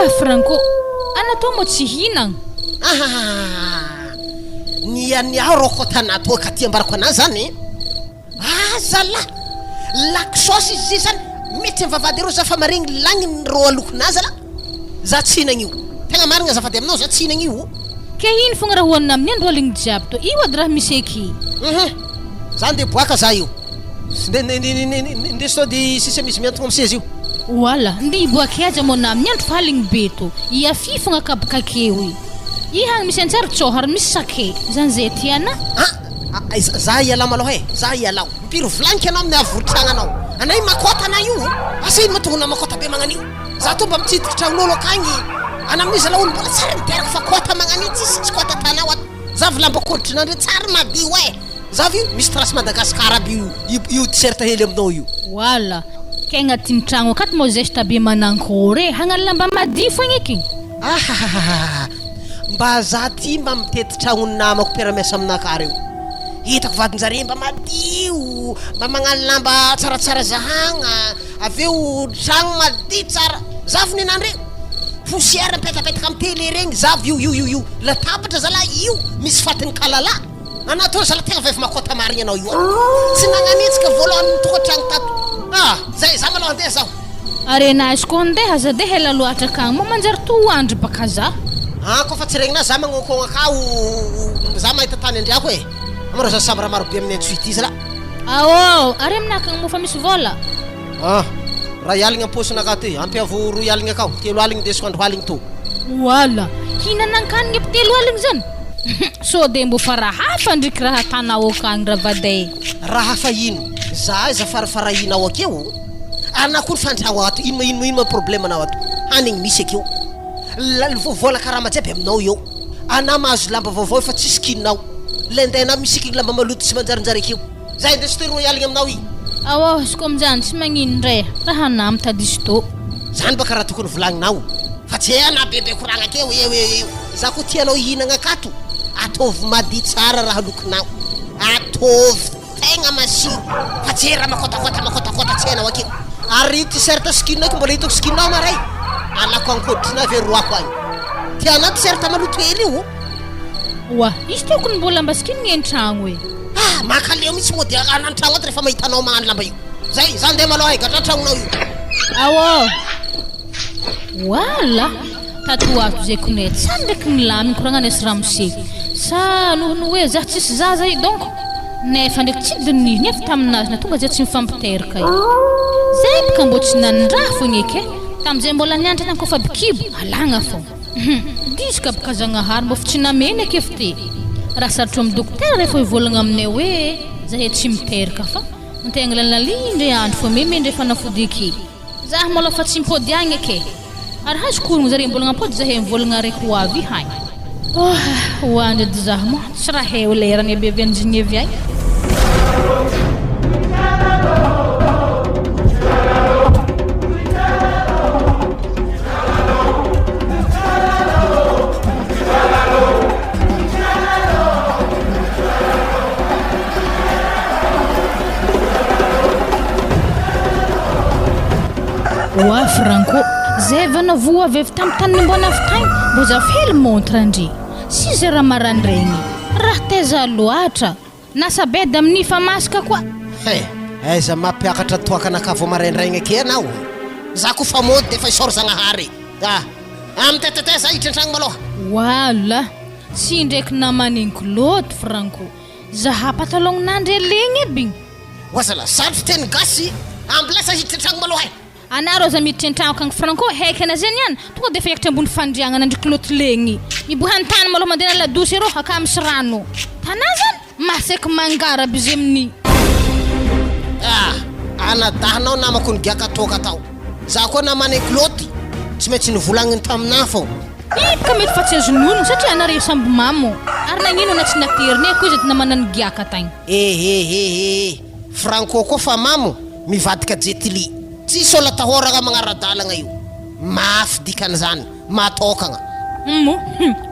Oa Franco, ana tô moa tsy hihinagna? Ahahaha! Ny an'i aho rô kôtana tô ka ty ambarako anà zany e! Ah zalah! Lac sauce izy zay zany mety am vavahady arô za fa maregny lagniny rô alokonà zalah! Za tsy hihinagna io! Tegna marigna azafady aminao za tsy hihinagna io! Ke ino fogna raha hohanina amin'ny andro aligny jiaby tô io ady raha misy eky. Hum za ndeha boaka za io. Ndeso sao de sisa misy miantogna am seza io. Oala, ndeha hiboaka aza moa na amin'ny andro fa aligny be tô. I Afia fogna kabokakeo i. I hagny misy antsary tsôha ary misy sake. Zany zay aty ana. Ah, za ialahy malôha e, za ialaho. Impiry volagniko anao amin'ny havoritragnanao. Anay makôta anah io. Asa ino mahatonga anao makôta be magnan'io. Za tô mba mitsidiky tragnon'olo akagny. Ana amin'io zalahy olo mbola tsary miteraka fa kôta magnan'io tsisy tsy kôta tanao ato. Za vilamba kôditrinà ndray tsary madio e. Za ve misy trace Madagascar aby io io t-shirt hely aminao io. Voila! Kay agnatin'ny tragno akato moa zesta be manankory e! Hagnano lamba madio fogna eky! Ahahahaha! Mba za ty mba mitety tragnon'ny namako mpiara-miasa aminakahy reo. Hitako vadin-jare mba madio, mba magnano lamba tsaratsara zahagna, avy eo tragno madio tsara. Za avy nenandreo, poussière mipetapetaka am télé regny, za avy io io io io, latabatra zalahy io misy fatin'ny kalala. Anao toa zala tegna vehivavy makôta marigny anao io a! Tsy nagnanetsika voalohany ny tokantragno tato ah! Zay za malôha andeha zaho. Ary enah izy koa andeha aza de ela loatra akagny moa manjary to andry baka za. Ah koa fa tsy regnina za magnaonkôgna akao za mahita tany andriako e! Amareo za samy raha maro be amin'ny antsoy ity zala. Aô! Ary aminah akagny moa fa misy vôla? Ah! Ray aligna am-paosina akato e! Ampiavo roy aligna akao, telo aligny ndesiko andro aligny tô. Oala! Hinanan-kanigny aby telo aligny zany? Sao de mbô fa raha hafa ndriky raha atanao akagny Ravaday? Raha hafa ino? Za aiza farafarahinao akeo? Anah koa ny fandraho ato, ino ma ino ma ino ma problème nao ato? Hanigny misy akeo, la vola karama jiaby aminao eo, anah mahazo lamba vaovao efa tsisy kininao, lendainao misikigny lamba maloto tsy manjarinjary akeo. Zay ndeso teo roy aligny aminao i. Ao aho izy ko aminjany tsy magnino ndray raha anah mitady izy tô. Zany baka raha tokony volagninao fa tsy anah bebe koragna akeo eo eo eo. Za koa tianao hihinagna akato ataovy madio tsara raha lokinao ataovy tegna masiro fa tsy raha makôtakôta makôtakôta tsy hainao akeo. Ary io t-shirt skin io ko mbola hitako skin nao maray alako ankoditrinao ve roako agny. Tianao t-shirt maloto hely io. Oa, izy tokony mbola mba skin ny an-tragno e. Ah, mankaleo mihitsy mody an tragno ato rehefa mahita anao magnano lamba io. Zay, za ndeha malôha e, gadra tragnonao io. Ao Wala! Tato ho ato zay kone tsary ndraiky nilamigny koragna nesy ramose. Sa noho ny hoe za tsisy zaza io donc? Nefa ndraiky tsy dinihiny avy taminazy na tonga zay tsy mifampiteraka io. Zay bka mbô tsy nandraha fogna eky e. Tamizay mbola nianatra tany kôfa bikibo, alagna fô. Hum, diso ka bka Zagnahary mbô tsy nameny aky f'ty raha sarotro am dokotera refa hivolagna aminay hoe zahay tsy miteraka fa antegna lalalindre andro fô memendre fanafody aky zah malôha fa tsy mipody agny aky ary azoko orogno zare mbola gnampody zahay mivolagna araiky ho avy hagny oh ho andry edy zah moa tsy raha heo lerany aby avy any Genève agny. Oa Franco, zay va navoa avy avy tamin'ny tany nimboana avy tagny, mbô zafy hely montre ndry. Tsy zay raha marandraigny, raha taiza loatra. Na sabed amin'ny fa masque koa. He, aiza mampiakatra toaka anakahy vao maraindraigny aky anao e! Za ko fa mody defa isaory Zagnahary ah! Ah miteteteh za hiditra antragno malôha. Wala! Tsy ndraiky namanigny Claude Franco, zaha patalon-nandry legny aby igny. Oazala, zany fiteny gasy, ambilasa hiditra antragno malôha e! Anareo aza miditra an-tragno akagny Franco haiky ana zegny any tonga de efa hiakatra ambony fandriagnana ndry kiloty legny miboha an-tany malôha mandeha na ladosy arô aka misy rano tanà zany maseky mangara aby izy amin'ny. Ah! Anadahinao namako nigiaka toaka tao. Za koa naman'i kiloty tsy maintsy nivolagniny taminah fô. Iny ka mety fa tsy azon'olona satria anareo samby mamo ary nagnino ana tsy nateriny e koa izy edy namana nigiaka tagny. Ehehehe Franco koa fa mamo mivadika jetli. Tsisy ol atahoragna magnara-dalagna io. Mafy dikan'izany, matôkagna. Humm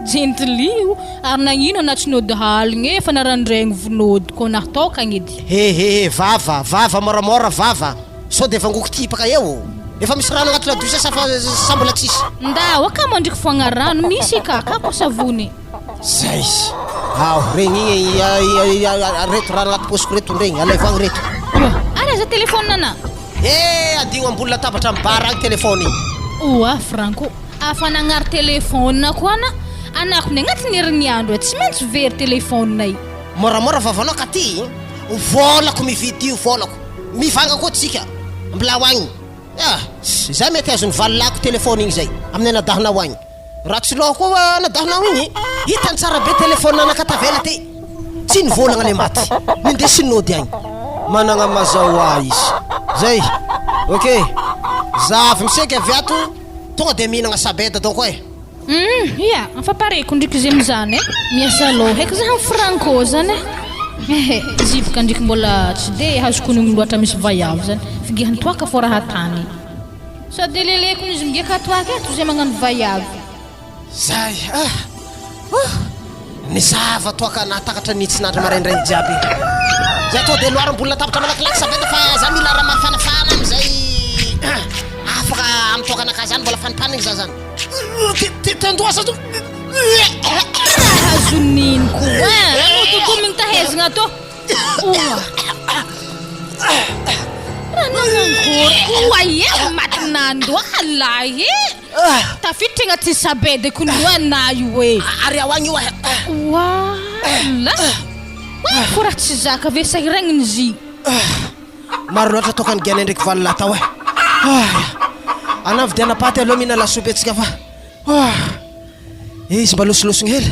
jentli io ary nagnino anà tsy nody haligny e fa narandraigny vonody kô natôkagna edy. Hehehe vava, vava moramora vava, sao de vangoko tipaka eo. Efa misy rano agnaty ladosy sa fa sa mbola tsisy? Ndao aka mandriky foagna rano misy ka akako savony. Zay. Ao, regny igny reto rano agnaty paosiko reto regny, alaivo agny reto. Oa, ary aza téléphone ana. Eh, adigno ambony latabatra amy bar agny téléphone igny. Oa Franco, afa nagnary téléphone koa ana, anako ny agnatin'ny herinandro e, tsy maintsy very téléphone i. Moramora vavanao ka ty, vôlako mividy io vôlako. Mivanga koa tsika, mblao agny. Ah, zay mety azon'ny valilako téléphone igny zay, amin'ny anadahinao agny. Raha tsy loha koa anadahinao igny, hitany tsara be téléphone anaka tavela ty. Tsy nivolagna le maty, nindesiny nody agny. Managna mazahoa izy. Zay, ok. Za avy miseky avy ato, tonga de mihinagna sabeda donc e. Humm ia, afa pareko ndriky ze mizany e, miasa loha eky za am franco zany e, ehe ziboka ndriky mbola tsy de azoko onogno loatra misy vaiavy zany, figihan toaka fô raha tany. Sady leleko izy migiaka toaka eto ze magnano vaiavy. Zay ah! Huh! Ny zava toaka nahatakatra ny tsinandro maraindraigny jiaby. Zay tô de loara ambony latabatra malakilaky sabeta fa za mila raha mafanafana amizay afaka amy toaka anakahy zany mbola fanimpanigny za zany. Tendoha sa Azon'ino koa eh? Nododomigny tahezagna tô. Oa. Raha nanangory oa e maty nandoa lahy e. Tafiditra agnaty sabedy ko noa na io e. Ary ao agny io e. Oala. Fô raha tsy zaka ve sahiragniny zy. Maro loatra toaka ny gaine ndraiky valolahy tao e. Anà vidiana paty aleo mihina lasopy antsika fa. Izy mba losolosogny hely.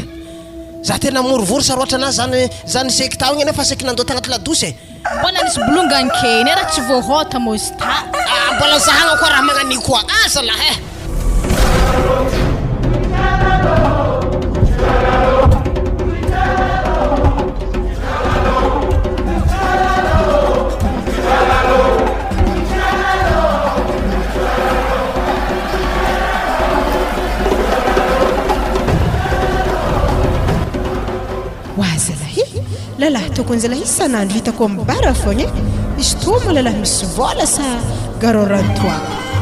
Za tena morivory saroatra anazy zany za niseky tao igny nefa seky nandoa tagnaty ladosy e. Mbola nisy bolongan-kena raha tsy voahota moa izy ta. Ah, mbola zahagna koa raha magnan'io koa. Ah zalahy eh. Wa zalahy, lalahy tokony zalahy isan'andro hitako amin'ny bar fogna e, izy toa moa lalahy misy vôla sa garôrantoa,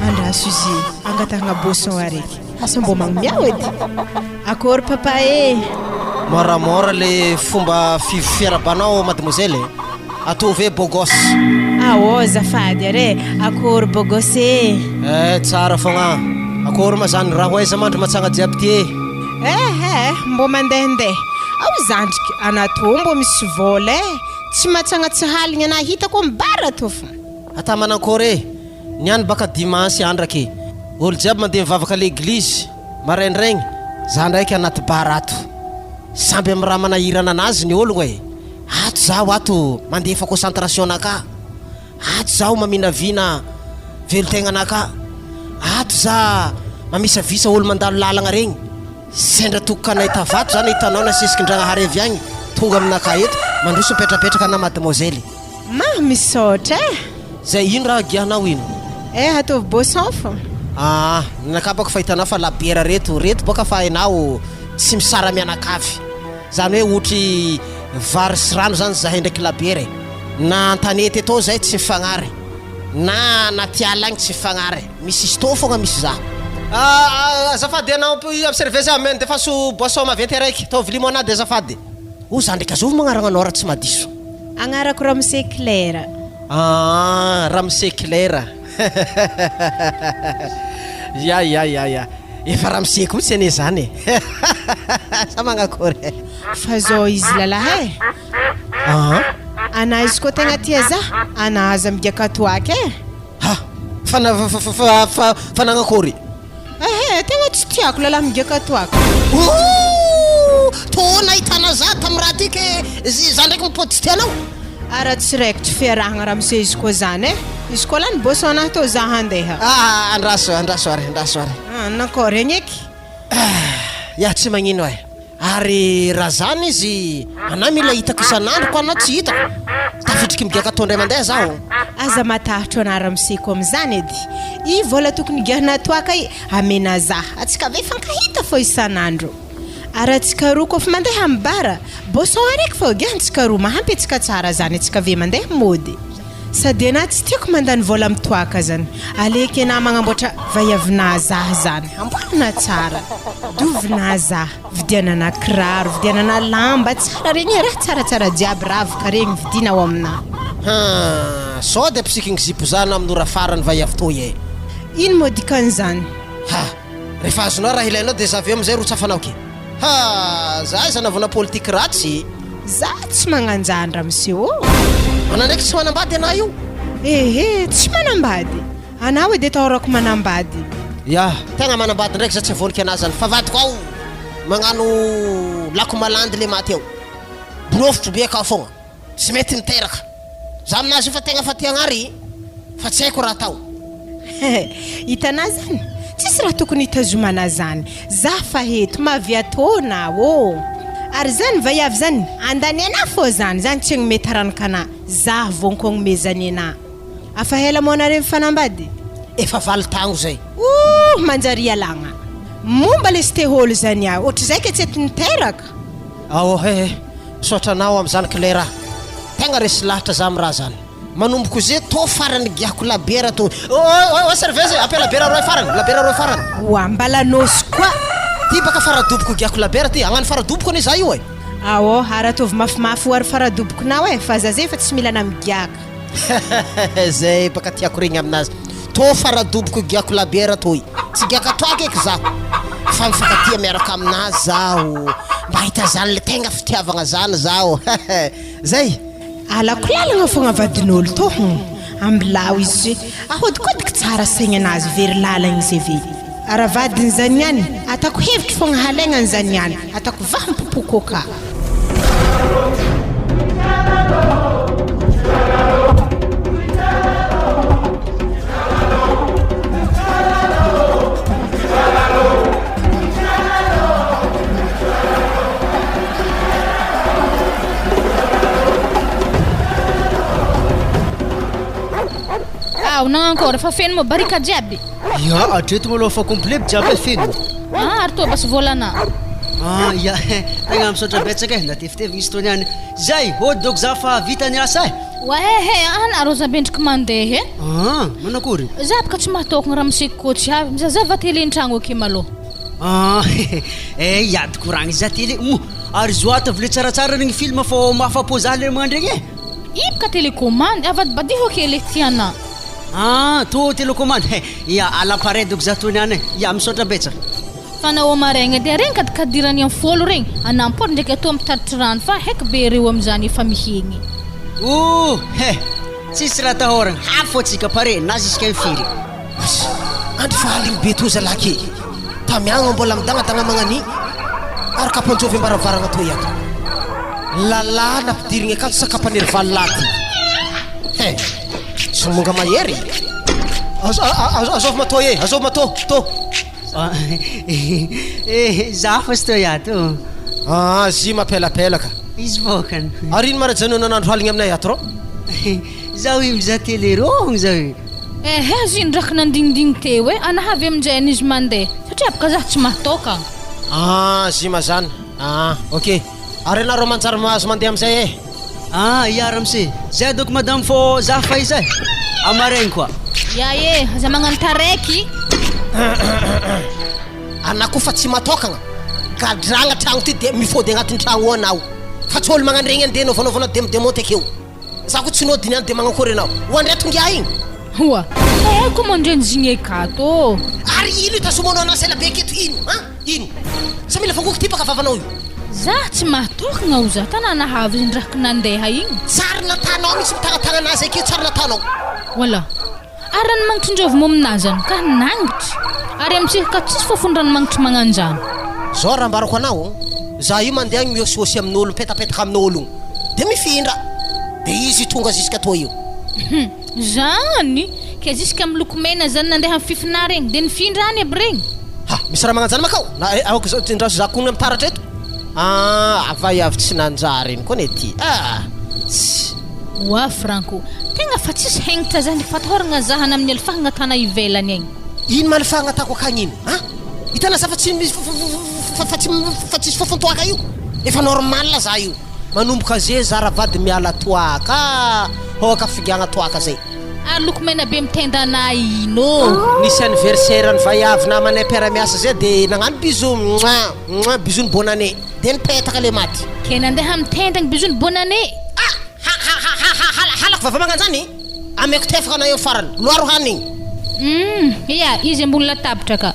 andraso izy angatahagna boisson araiky, asa mbô magnomiao edy. Akôry papa e! Moramora le fomba fiarahabanao mademoiselle e! Ataovy hoe beau gosse. Aô azafady ary e! Akôry beau gosse e! Eh tsara fogna! Akôry ma zany raha ho aiza mandry matsagna jiaby ty e! Eh eh mbô mandehandeha ao zandriky anà tô mbô misy vôla e! Tsy matsagna tsy haligny anà hitako am bar tô fa. Ata manankôry e! Niany baka dimanche andraky e! Olo jiaby mandeha mivavaka leglizy maraindraigny, za ndraiky anaty bar ato. Samby am raha manahirana anazy ny ologno e! Ato zaho ato mandefa concentration naka, ato zaho maminavina velontegna naka, ato za mamisavisa olo mandalo lalagna regny, sendra tokanay tavato za nahitanao nasesikin-dragnahary avy agny tonga aminakahy eto, mandroso mipetrapetraka ana mademoiselle. Mah misaotra eh! Zay ino raha giahnao ino? Eh ataovy boisson fô. Aa nanakapako fa hitanao fa labiera reto, reto boka fa hainao tsy misara mianakavy. Zany hoe ohatry vary sy rano zany zahay ndraiky labiera e! Na antanety etô zahay tsy mifagnary, na anaty ala agny tsy mifagnary, misy stô fogna misy za. Azafady anao ampiservez amen defaso boisson maventy araiky, ataovy limonade azafady. O za ndraiky azovy magnaragna anao raha tsy mahadiso. Agnarako Ramose Claire. Aa Ramose Claire. Ya ya ya ya. Efa ramose koa mitsy anie zany e. Sa magnakory e. Fa zao izy lalahy e. Aa. Anà izy koa tegna tia za, anà aza migaka toaka e. Ha! Fa na fa fa fa fa fa nagnakory? Ehe, tegna tsy tiako lalahy migaka toaka. Ooh! Tô nahitana za tam raha ty ke za ndraiky mipody tsy tianao. Ara tsy raikitry fiarahagna ramose izy koa zany e! Izy koa lany boss anahy tô za handeha. Ah andraso andraso ary andraso ary. Ah nankôry egny eky. Ah ya tsy magnino eh. Ary raha zany izy anah mila hitako isan'andro ko anah tsy hitako. Tafidriky migiaka tô ndray mandeha zaho. Aza matahotro anah ramose ko amizany edy. I vôla tokony higiahana toaka i amena za. Atsika ve hifankahita fô isan'andro. Ary atsika roa kôfa mandeha am bar, boisson araiky fô giahantsika roa mahampy atsika tsara zany atsika ve mandeha mody. Sady enah tsy tiako mandany vola am toaka zany. Aleky enah magnamboatra vaiavinah zah zany. Amboarina tsara. Dovinah zah. Vidianana kiraro, vidianana lamba tsara regny e, raha tsaratsara jiaby ravaka regny vidina ao aminah. Ha, sao de ampisikigny zipo zah na amin'ny ora farany vaiavy toy e. Ino moa dikan'izany? Ha, rehefa azonao raha ilainao de za avy eo amizay rotsafanao ke. Ha! Za aiza navona politique ratsy. Za tsy magnanjany ramose ô! Anà ndraiky tsy manambady anà io. Ehe, tsy manambady. Anà edy atahorako manambady. Ya, tegna manambady ndraiky za tsy avonika anà zany fa vadiko ao magnano lako malandy le maty ao. Borofotro be akao fogna. Tsy mety miteraka. Za aminazy io fa tegna fa tia agnary fa tsy haiko raha atao. Hitanà zany? Tsisy raha tokony hitazomana zany. Za fa eto, mavia taona ô! Ary zany vaiavy zany, andany anà fô zany, zany tsy hagnome taranaka anà, za vao ko hagnome zany anà. Afa ela moa nareo mifanambady? Efa valo tagno zay. Ouh! Manjary ialagna. Momba le sy te hôlo zany aho, ohatrizay ke tsy ety niteraka. Ao he, misaotra anao amizany Claire a! Tegna resy lahatra za am raha zany. Manomboko ze tô farany giako labiera tô. Oh oh oh serveuse ampia labiera roe farany, labiera roe farany. Oa mbala nosy koa. Ty baka faradoboko giako labiera ty, hagnano faradoboko anie za io e. Ao ary ataovy mafimafy ho ary faradobokonao e, fa za zay efa tsy mila na migiaka. Zay baka tiako regny aminazy. Tô faradoboko giako labiera toy. Tsy giaka toaka eky zaho. Fa mifankatia miaraka aminazy zaho. Mba hahita zany le tegna fitiavagna zany zaho. Zay. Alako lalagna fogna vadin'olo tô hum. Ambilao izy ze. Ahodikodiky tsara saigna anazy very lalagna izy ave. Ara vadiny zany ihany, atako hevitry fogna halaignany zany ihany, atako vaham-popoko ka. Ao na encore efa feno moa barika jiaby. Ya, hatreto malôha fa complet jiaby e feno. Ah, ary toa basy vôlana. Ah, ya, tegna misaotra betsaka e, natevitevigny izy tô niany. Zay, hody dôko za fa vita ny asa e. Oahehe, ana rô za mendriky mandeha e. Ah, manakory? Za bôka tsy mahatôkagna ramose kôtsy avy, mizahazava télé an-tragno ake malôha. Ah, eh, hiady koragna izy za télé, moa ary zo ataovy le tsaratsara regny film fô mahafapo za le mandregny e. Io bôka télécommande, avadibadiho ake le tianà. Ah, tô télécommande, he, ya à l'appareil dôko za tô niany e, ya misaotra betsaka. Fa na maraigna edy regny kadikadirany am fôlo regny, anampôry ndraiky atao mitatitry rano fa haiky be reo amizany efa mihegny. Ouh he! Tsisy raha atahoragna, avy fô tsika pare na jusqu'à ny firy. Asa, andry fa aligny be toa zalahy ke! Tamiagna mbola midagnadagna magnani ary kapanjovy ambaravaragna toa iato. Lalahy nampidirigny akato sa kapanery valilahy ty? He! Somonga mahery! Azovy matoa e! Azovy matoa! Tô! Eh, za fa tsy toy ato. Ah, zy mapelapelaka. Izy vokany. Ary ino mara janona andro haligny aminay ato rô? Zaho io mizaha télé rô zaho io. Ehe, zy ndraky nandingindigny teo e, anahy avy aminjay an'izy mandeha, satria bôka za tsy mahatoka. Ah, zy mazana. Ah, ok. Ary anareo manjary mahazo mandeha amizay eh. Ah, ia ramose. Zay dôko madame fô za fa izay. Amaregny koa. Ia e, aza magnano taraiky. Anah koa fa tsy matôkagna, gadragna tragno ty de mifôdy agnatin'ny tragno ao anao. Fa tsy ôlo magnano regny andeha anaovanao demodemonty akeo. Za koa tsy nody niany de magnakôry anao. Ho andreto ngiahy igny. Oa, eh ko mandreny zigny akato ô. Ary ino itazomanao anah sela be aketo ino an? Ino? Sa mila vangoky ty baka vavanao io? Za tsy mahatokagna o za tanàna havy izy ndraky nandeha igny. Tsary natanao mitsy mitagnatagna anazy akeo tsary natanao. Wala. Ary ranomagnitry ndreo avy mominà zany ka nagnitry. Ary amintsika ka tsisy fofony ranomagnitry magnanjany. Zao raha ambarako anao, za io mandeha agny mihosihosy amin'olo mipetapetaka amin'ologno de mifindra de izy tonga jusqu'à toi io. Hum zany! Ke jusqu'à am loko mena zany nandeha am fifina regny de nifindra any aby regny. Ha! Misy raha magnanjany makao? Na eh aoka zao ndraso za kony mitaratra eto. Ah! Vaiavy tsy nanjary iny koa ne ty ah! Tss. Oa Franco, tegna fa tsisy hegnitra zany fatahoragna zahana amin'ny alifahagna tana ivelany agny. Ino ma alifahagna atako akagny ino ah! Hitana za fa tsy misy fa tsy fa tsisy fofon-toaka io. Efa normal za io. Manomboka ze za ravady miala toaka ah! Hoaka figiagna toaka zay. Ary loko mena be mitenda anah ino ô. Nisy anniversaire ny vaiavy namanay mpiara-miasa zay de nagnano bisou mouah mouah bisou ny bonne année de nipetaka le maty. Ke nandeha mitenda ny bisou ny bonne année. Ah! Ha ha ha ha ha ha halako vava magnanjany ameko tefaka anao eo farany loaro hanigny. Humm ia izy ambony latabatra ka.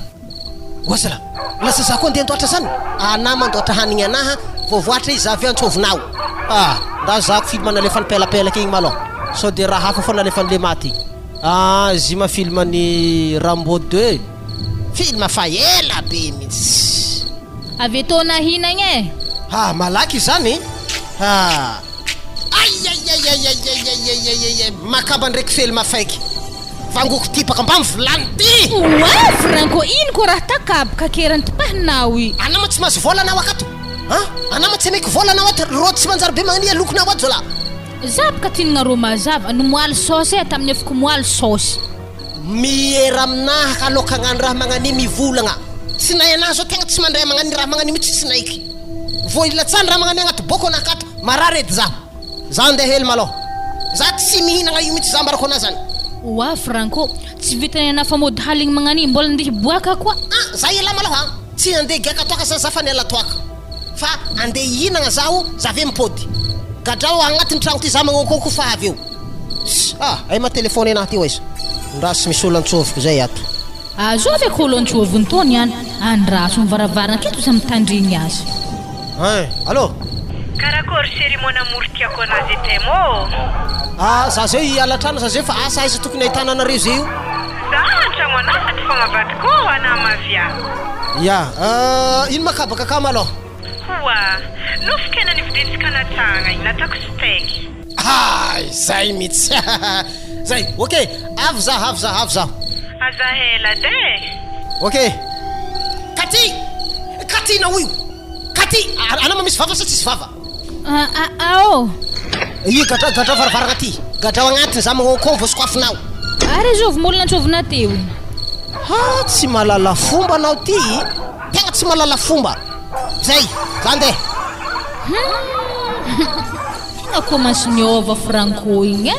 Oazala, lasa za koa andeha andoatra zany? Anah mandoatra hanigny anaha vao voatra izy za avy eo antsôvinao. Ah, nda zahako film nalefan'i pelapelaka igny malôha sao de raha hafa fô nalefan'le maty igny. Ah, izy ma film ny Rambo deux, film fa ela be mintsy. Avy etoa nahinagna e. Ah, malaky izany ah. Aiaiaiaiaiaiaiaiaiaiai makamba ndraiky fely mafaiky. Vangoko tipaka mbamy vilany ty! Oa Franco ino ko raha takabaka kerany tipahinao i. Anao ma tsy mahazo vola anao akato an! Anao ma tsy ameko vola anao ato rô tsy manjary be magnania lokonao ato zalahy. Za baka tianareo mazava no moaly saosy e tamin'ny efiko moaly saosy. Miera aminahy ka aloka hagnano raha magnania mivolagna. Tsy nay anahy zao tegna tsy mandray magnania raha magnania mihitsy tsy naiky. Vao ilatsahan raha magnania agnaty boko anah akato marary edy zaho. Za andeha hely malôha. Za tsy mihinagna io mihitsy za ambarako anah zany. Oa Franco, tsy vitan'ny anah fa mody haligny magnani mbola ndeha hiboaka koa. Ah za elah malôha a! Tsy andeha higiaka toaka za za fa niala toaka. Fa andeha hihinagna zaho za ve mipody. Gadrao agnatin'ny tragno ty za magnaokaoko fa avy eo. Ah ay ma téléphone anah ty oaiza. Ndraso misy olo antsôviko zay ato. Azovy ako olo antsôviny tô niany, andraso ny varavarana aketo za mitandrigny azy. Hein, allô. Karakôry chérie mon amour tiako anah je t'aime ô. Ah za zay hiala trano za zay fa asa aiza tokony ahitana anareo zay io. Za antragno anah ato fogna vadiko ô anah mavia. Ya, ah ino ma kabaka ka malôha. Hoa, nofon-kena nividiantsika natsagna igny nataoko steak. Hay! Zay mitsy! Zay! Ok! Avy zaho, avy zaho, avy zaho. Aza ela de! Ok! Katy! Katy nao io! Katy! Anao ma misy vava sa tsisy vava? Ao! Io gadrao, gadrao varavarana aty! Gadrao agnatiny, za magnao vao sokafinao! Ary zovy molina antsovina teo iny? Ha! Tsy mahalala fomba anao ty! Tegna tsy mahalala fomba! Zay! Za ndeha! Hum! Tegna commence niova franco igny eh.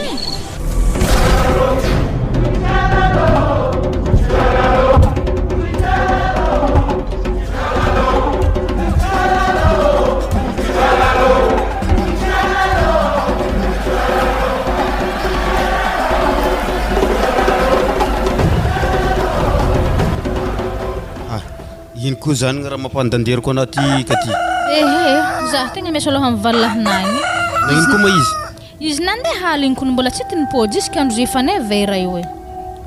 Ah, Ino koa zany raha mampandanderiko anah ty ka ty? Ehe, za tegna miasa aloha amin'ny valahinahy igny. Nagnino koa ma izy? Izy nandeha aligny kony mbola tsy tinipôdy jusque andro zefanay vera io e.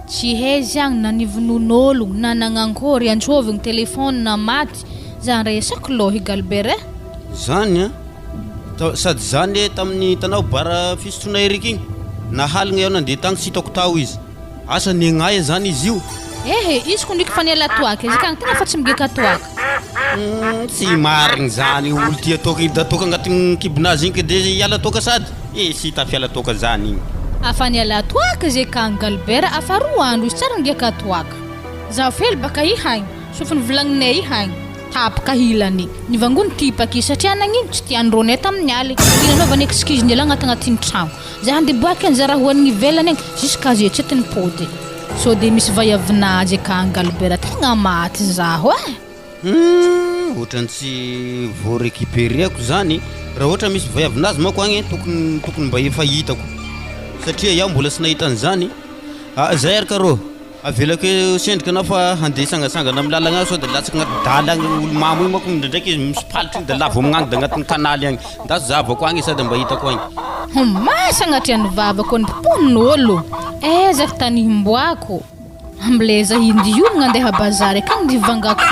Tsy hay zagny na nivonon'ôlogno na nagnankôry antsôvigny téléphone na maty, za resako lôha i Galbert e. Zany an! Sady zany le tamin'ny hitanao bar fisotroana Eric igny, nahaligna iaho nandeha tagny tsy hitako tao izy. Asa niagnaia zany izy io? Ehe, izy ko ndriky fa niala toaka, izy akagny tegna fa tsy migeka toaka. Humm tsy marigny zany, olo tia toaka igny da toaka agnatin'ny kibonazy igny ke de hiala toaka sady, eh tsy tafiala toaka zany igny. Afa niala toaka izy akagny Galbert afa roa andro izy tsary nigeka toaka. Zaho fely baka ihagny, sofiny vilagninay ihagny, tapaka ilany, nivangony tipaky izy satria nagnino tsy tiany rônay tamin'ny aligny, ty nanaovany excuse niala agnatignatin'ny tragno. Za handeha boaka any za raha hoanigny ivelany agny jusqu'à ze tsy ny pody. Sao de misy vaiavinajy akagny Galbert tegna maty zaho eh. Humm otrany tsy voa recuperer-ko zany, raha ohatra misy vaiavinazy manko agny tokony tokony mba efa hitako satria iaho mbola tsy nahita an'izany, ah zay ary karô. Avelako eo sendriky anao fa handeha hitsangatsangana amin'ny lalagna agny sao dia latsaka agnaty daly agny, olo mamo igny manko indraindraiky izy misopalitra igny dia lavo amignagny dia agnatin'ny kanaly agny. Ndasy zahavako agny sady mba hitako agny. Hum sagnatria ny vavako ny mponin'olo aiza ry tany himboako ambleza hindiomagna andeha bazary akagny ndi vangako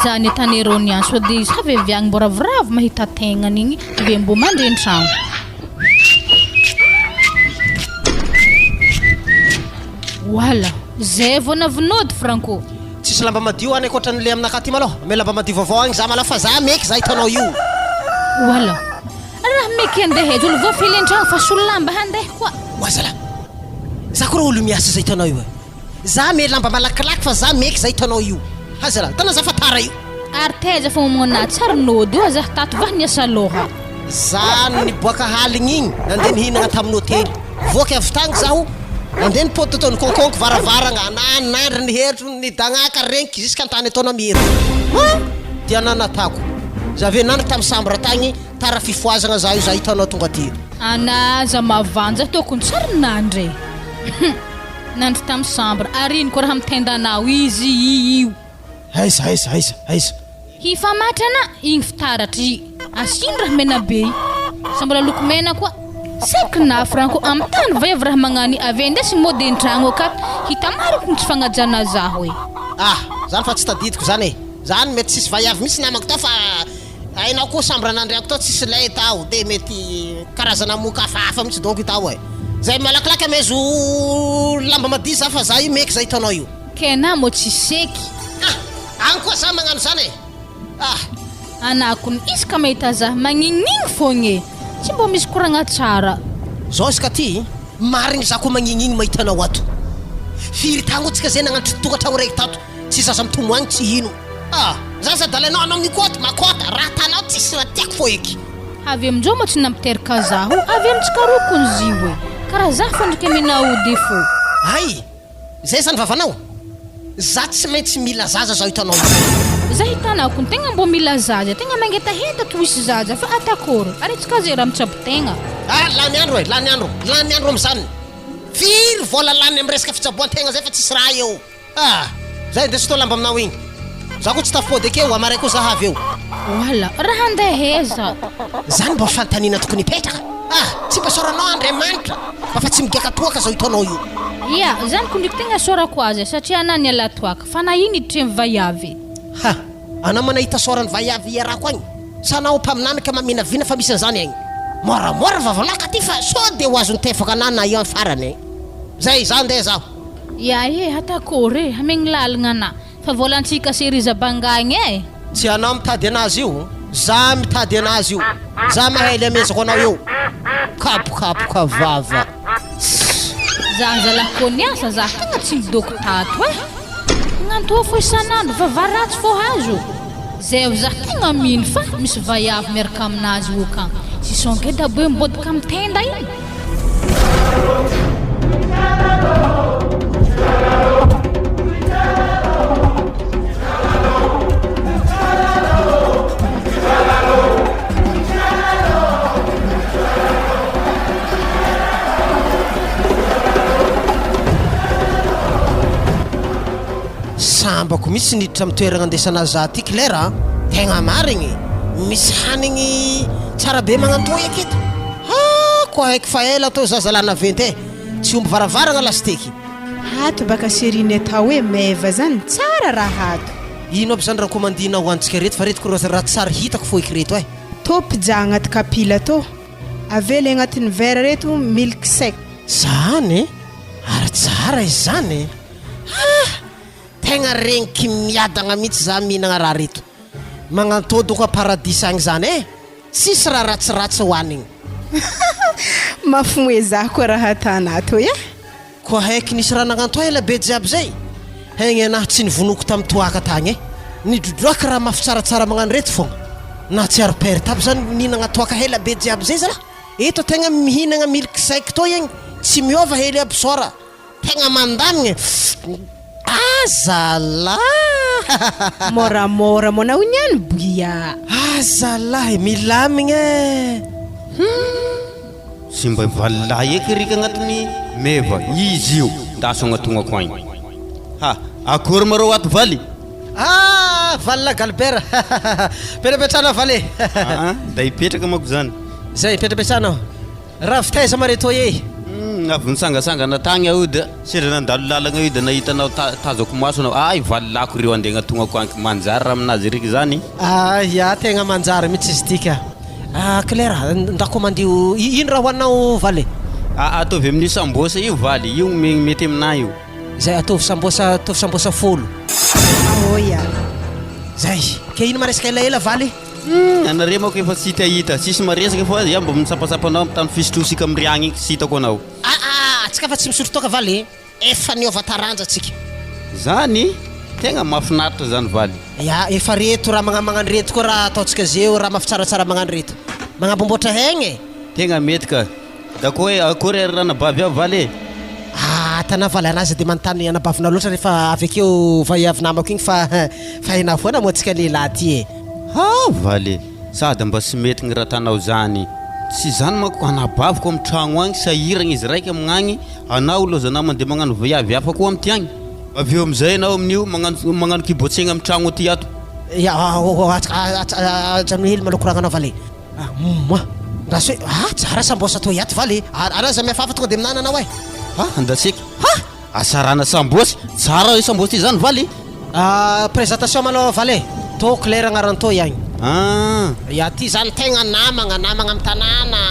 za ny tany eronian sao de izy avy avy agny mbô ravoravo mahita tegnany igny avy mbô mandry an-tragno. Wala, zay vao navinody Franco. Tsisy lamba madio any ankoatran'ny le aminakahy ty malôha. Omeo lamba madio vaovao agny za malôha fa za meky za hitanao io. Wala, raha meky handeha aiza olo voafily an-tragno fa solo lamba handeha koa. Oa zalahy, za koa raha olo miasa za hitanao io e. Za me lamba malakilaky fa za meky za hitanao io. Ha zalahy, hitanao za fa tara io. Ary taiza fa momagna tsara nody io aza tato va niasa lôha. Za niboaka haligny igny nandeha nihinagna tamin'ny hotely. Voaky avy tagny zaho, nandeha nipody tato nikonkônky varavaragna, na nandry ny heritro nidagnaka regniky jusqu'à an-tany ataonao mihero. Ha! Dia nanatako. Za avy eo nandry tamy chambre tagny, tara fifohazagna za io za hitanao tonga aty. Ana aza mavanja tokony tsary nandry e! Hum! Nandry tamy chambre, ary ino koa raha mitendanao izy io. Aiza aiza aiza aiza. Hifamatrana igny fitaratra i. Asino raha mena be i. Sa mbola loko mena koa. Saiky na franco am tany vaiavy raha magnano i avy indesigny mody antragno akato hita marigny kony tsy fagnajana zaho e. Ah! Zany fa tsy tadidiko zany e! Zany mety tsisy vaiavy mihitsy namako tao fa hainao koa chambre nandriako tao tsisy lait tao de mety karazana moka hafahafa mihitsy donko i tao e! Zay malakilaky amezo lamba madio za fa za io meky zay hitanao io. Kena mô tsy seky. Ah! Any koa za magnano zany e! Ah! Anakony isaka mahita za magnignigny fogna e! Tsy mbô misy koragna tsara. Zao izy ka ty, marigny za koa magnignigny mahita anao ato. Firy tagno tsika zay nagnano tokantragno raiky tato, tsy zaza mitomoagny tsy ino. Ah! Zaza adalanao anao mikôty, makôta, raha atanao tsisy raha tiako fô eky. Avy aminjao moa tsy nampiteraka zaho, avy amin'ny tsikaroko ny zio e! Karaha za fô ndriky amenao défaut. Hay! Zay zany vavanao? Za tsy maintsy mila zaza zao hitanao io. Za hitanako ny tegna mbô mila zaza, tegna mangetaheta tohisy zaza fa atakôry ary tsika ze raha mitsabo tegna. Ah lany andro e, lany andro, lany andro amizany. Firy vola lany am resaka fitsaboan-tegna zay fa tsisy raha eo. Ah! Zay ndeso tô lamba aminao igny. Za koa tsy tafipody akeo, amaray koa za avy eo. Wala, raha handeha aiza? Zany mba fanontaniana tokony hipetraka. Ah! Tsy mba isaoranao Andriamanitra mba fa tsy migiaka toaka zao hitanao io. Ia, zany ko ndriky tegna isaorako azy satria anah niala toaka, fa na ino hiditry am vaiavy. Ha! Anao ma nahita saoran'ny vaiavy iarahako agny? Sa anao mpaminany ka maminavina fa misy an'zany agny? Moramora vavanao ka ty fa sao de ho azon'ny tefaka anah na io am farany e! Zay, za ndeha zaho. Ia e, atakôry e, hamegny lalagna anah. Fa volantsika seriza bangagny e! Tsy anao mitady anazy io, za mitady anazy io, za mahay le amezako anao eo, kapokapoka vava. Tssy! Za zalahy kô niasa za tegna tsy nidôko tato eh! Gnantoa fô isan'andro vava ratsy fô hazo! Zay za tegna mino fa misy vaiavy miaraka aminazy okagny, tsy songeda be mibôdika am tenda igny. Sambako mihitsy niditra amin'ny toerana andesanà za ty Claire a! Tegna marigny, misy hanigny tsara be magnantoy aketo. Haa koa haiko fa ela tô za zalahy naventy eh! Tsy omby varavaragna lasiteky. Ato baka série ny atao hoe meva zany tsara raha ato. Ino aby zany rakomandinao ho antsika reto fa reto ko raha tsary hitako foiky reto eh. Tô pizza agnaty kapila tô avela agnatin'ny verre reto milk sec. Zany ary tsara izany ah! Tegna regniky miadagna mihitsy za mihinagna raha reto. Magnantô doko a paradisa agny zany eh! Tsisy raha ratsiratsy hoanigny. Mampimoe za koa raha atana ato eh! Koa haiky nisy raha nagnanto ela be jiaby zay, haigny anahy tsy nivonoko tamy toaka tagny eh! Nidrodroaky raha mafy tsaratsara magnano reto fogna. Nahatsiaro perte aby zany nihinagna toaka ela be jiaby zay zalahy. Eto tegna mihinagna milk shake toy igny tsy miova hely aby sôra. Tegna mandamigna e! Ah zalah! Môramôra moa anao niany boia. Ah zalah e! Milamigna e! Hum! Tsy mba valilahy eky ry agnatin'ny meva izy io ndaso agnatognako agny. Ha! Akory ma rô ato valy? Ah! Valina Galbert! Petrapetrahana valy e! Aa! Da hipetraka manko zany. Zay, petrapetrahana aho. Ravy taiza ma reto ee? Humm avy nitsangatsangana tagny aho da sendra nandalo lalagna io da nahita anao tazako maso anao ay valilako reo andeha agnatognako agny manjary raha aminazy ery zany. Ah ya tegna manjary mitsy izy ty ka. Ah Claire nda commande-o ino raha hoaninao valy? Ah ataovy amin'io sambosa io valy, io mety aminahy io. Zay ataovy sambosa ataovy sambosa folo. Ahoy ah. Zay, ke ino ma resaka elaela valy? Humm anareo manko efa tsy hitahita tsisy maresaka fa iah mba mitsapatsapa anao am tany fisotrosika am riagny igny tsy hitako anao. Aa atsika fa tsy misotro toaka valy e! Efa niova taranja tsika. Zany? Tegna mahafinaritra zany valy. Ya, efa reto raha magnamagnano reto koa raha ataontsika zeo raha mafitsaratsara magnano reto. Magnambomboatra hegna e! Tegna mety ka. D'accord e, akory ary ranabavy aho valy e. Ah, tana valy anazy dia manontany anabavinao loatra rehefa avy akeo vaiavy namako igny fa fa hainao foana moa antsika lehilahy ty e. Ha valy e, sady mba sy mety gny raha tanao zany. Tsy zany manko anabaviko am tragno agny sahiragna izy raiky amignagny, anao lôzanao mandeha magnano vaiavy hafa koa amty agny. Avy eo amizay anao amin'io magnano magnano kibotsegna am tragno aty ato. Ya, ajanony hely malou koragnanao valy e. Ah humm Ndraso hoe ah tsara sambosa toa iato valy e! Ary aza mihafahafa tonga dia minana anao eh! Ah andraseko ha! Asarana sambosy! Tsara io sambosy ty zany valy e! Ah présentation manao valy e! Tô Claire agnarany tô iagny. Ah! Ia ty zany tegna namagna, namagna am tanàna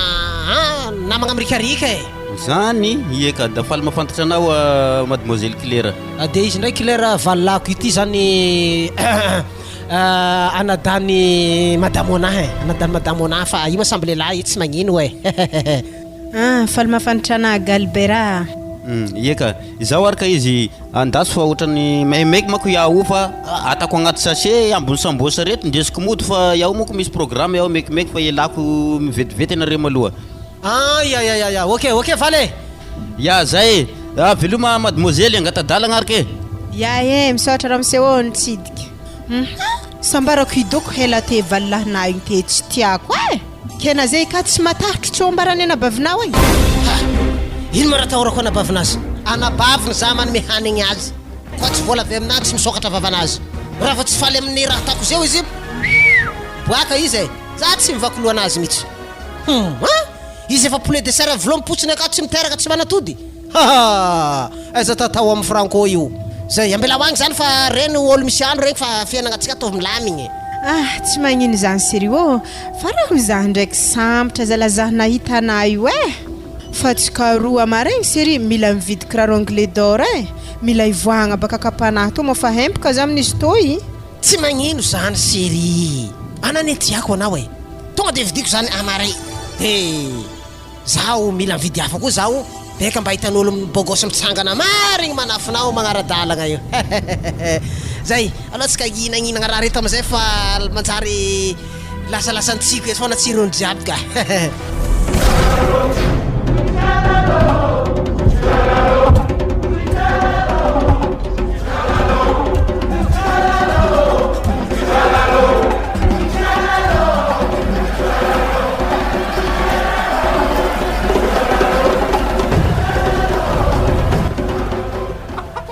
ah! Namagna mirikarika e! Zany? Ie ka, da faly mahafantatra anao mademoiselle Claire. Dia izy ndray Claire valilahiko ity zany Anadany madamo anah e, anadany madamo anah fa io ma samby lehilahy tsy magnino e. Ah, faly mahafantatra anah Galbert ah. Ie ka, izao ary ka izy andaso fa ohatran'ny maimaiky manko iaho fa atako agnaty sachet ambony sambosa reto ndesiko mody fa iaho manko misy programme iaho mekimeky fa ialako mivetivety anareo maloha. Ah ya ya ya ya, ok ok faly e. Ya zay e, ah veloma mademoiselle angata-dalagna ary ke. Ya e, misaotra ramose ô nitsidika. Hum, sambarako idoko hela te valilahinah igny te tsy tiako e! Ke na zay ka tsy matahotro tsy ombarany anabavinao e! Ha! Ino ma raha atahorako anabavinazy? Anabaviny za manome hanigny azy, koa tsy vola avy aminahy tsy misokatra vavanazy. Raha vao tsy faly amin'ny raha ataoko zeo izy, boaka izy e! Za tsy mivaky lohanazy mitsy. Hum! Izy efa poulet de serre vilom-potsiny akao tsy miteraka tsy manatody. Haha! Aiza tatao am franco io. Zay, ambelao agny zany fa reny olo misy andro regny fa fiainagna tsika ataovy milamigny. Ah tsy magnino zany sery ô fa raha ho zah ndraiky sambtra zala zah nahita anah io eh! Fa tsy karoha maregny sery mila mividy kiraro anglais d'or eh! Mila ivoahagna baka akapanah tô moa fa hempaka zah amin'izy tô i. Tsy magnino zany sery ana anie tiako anao e! Tonga de vidiko zany amaray de Zaho mila mividy hafa koa zaho beka mba hitan'olo bogos mitsangana marigny manafina ao magnara-dalagna io zay aleo tsika hihinagninagna raha reto amizay fa manjary lasalasan-tsiko eto foana tsirony jiaby ka.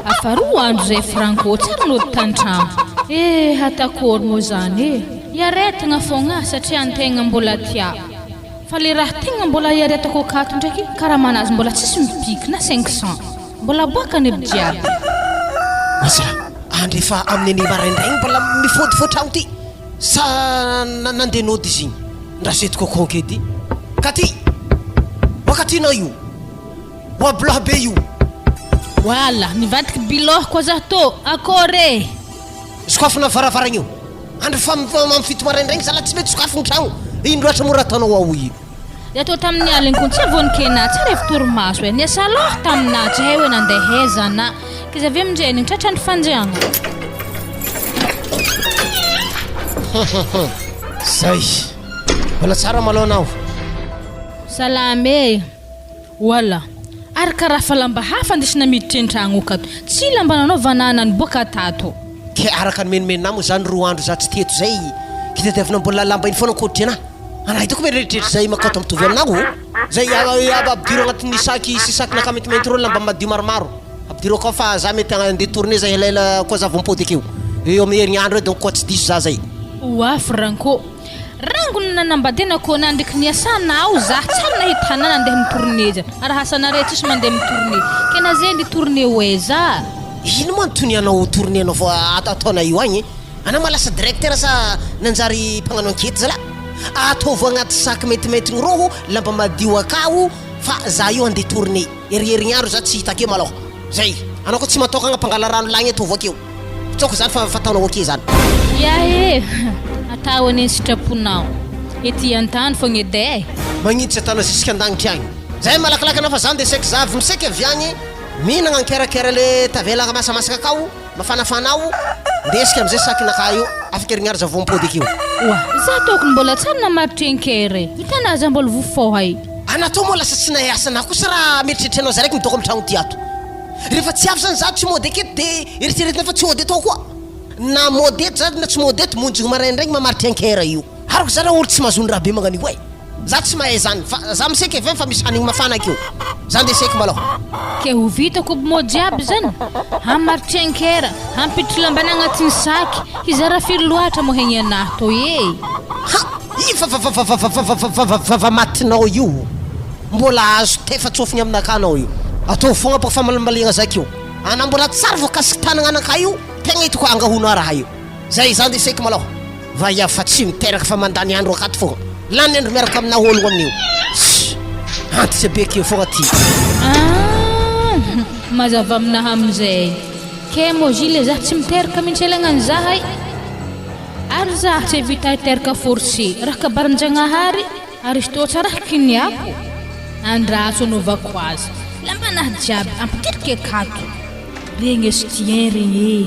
Afa roa andro zay Franco tsary nody tantragno. Eh atakory moa zany eh. Iaretagna fogna satria antegna mbola tia. Fa le raha tegna mbola iaretako akato ndraiky karamanazy mbola tsisy mipiky na 500. Mbola aboakany aby jiaby. Asa andry efa amin'ny anio maraindraigny mbola mifôdifô tragno ty. Sa nandeha nody izy igny? Ndraseto cocon kedy. Katy! Boaka aty nao io! Boa biloha be io! Wala, nivadiky biloha koa zah tô! Akôry e! Sokafina varavaragna io! Andro fa am fito maraindraigny zala tsy mety sokafy ny tragno! Ino loatra moa raha ataonao ao io? Dia tô tamin'ny aligny koa tsy vonon-kena tsy revo torimaso e! Niasa loha taminà tsy hay hoe nandeha aiza anà! K'izy avy aminjay ny tratran'ny fanjiagna. Zay. Mbola tsara malao anao. Salama e! Wala. Ary karaha fa lamba hafa andesina miditra an-tragno akato. Tsy lamba nanaovana ana niboaka tato. Ke araka ny menomenona moa zany roa andro za tsy teto zay ke tadiavina mbola lamba iny foana ankoatry anah. Anah hitako mieritreritra zay makato mitovy aminah ô. Zay ampidiro agnatin'ny saky sy sakinakahy maintimainty reo lamba madio maromaro. Ampidiro akao fa za mety handeha tournée zay elaela koa za vao mipody akeo. Eo amin'ny herignandro eo donc koa tsy diso za zay. Oa Franco. Rangony nanambadiana ko nandriky niasanao za tsary nahita ana nandeha mi-tournée za. Ary asanareo tsisy mandeha mi-tournée. Ke na ze ni-tournée ho aiza? Ino moa ny tonianao tournée anao vao ataonay io agny e? Anao ma lasa directeur sa nanjary mpagnano enquete zalah? Ataovo agnaty sac maintimainty gny roho lamba madio akao fa za io andeha tournée. Heriherigniandro za tsy hita akeo malôha. Zay. Anao koa tsy matôkagna mpangala rano lagny ataovo akeo. Tsôko zany fa fataonao ok zany. Ya e! Atao anie ny sitraponao. Ety an-tany fogna edy e! Magnino tsy ataonao jusque an-dagnitry agny. Zay malakilaky anao fa za ndeha saiky za avy miseky avy agny mihinagna ankerakera le tavela masamasaka akao mafanafana ao ndesiko amizay sakinakahy io afaka herignandro za vao mipody akeo. Oa! Za tokony mbola tsary namaritry ankery e! Hitanà za mbola voa fôha e! Anah tô moa lasa tsy nahay asa anah kosa raha mieritreritra anao za raiky midoko am tragno ty ato. Rehefa tsy avy zany za tsy mody aketo de eritreretina fa tsy hody eto koa. Na mody eto za na tsy mody eto monjy maraindraigny mamaritry ankera io. Aroko za raha olo tsy mahazo ny raha be magnan'io e. Za tsy mahay zany fa za miseky avy any fa misy hanigny mafana akeo. Za ndeha seky malôha. Ke ho vitako aby mô jiaby zany? Hamaritry ankera, hampiditry lambana agnatin'ny saky, hizara firy loatra mô hegny anah tô e? Ha! Io vavavavavavavavavava matinao io mbola azo tefa-tsofigny aminakahy anao io. Ataovy fogna bôka famalimbaliagna zaka io. Anah mbola tsara voakasiky tanagna anakahy io, tegna hitako angahoana raha io. Zay za ndeha seky malôha. Vaiavy fa tsy miteraka fa mandany andro akato fogna. Lany andro miaraka aminà ologno amin'io. Tss! Antitra be keo fogna ty. Ah! Mazava aminaha amin'izay. Kay moa Gilles zah tsy miteraka mintsy elagnany zahay. Ary zah tsy evita hiteraka forcé. Raha kabarin-jagnahary ary izy toa tsara kiniako. Andraso anaovako azy. Lambanah jiaby ampidiriko akato. Regny soutien regny e.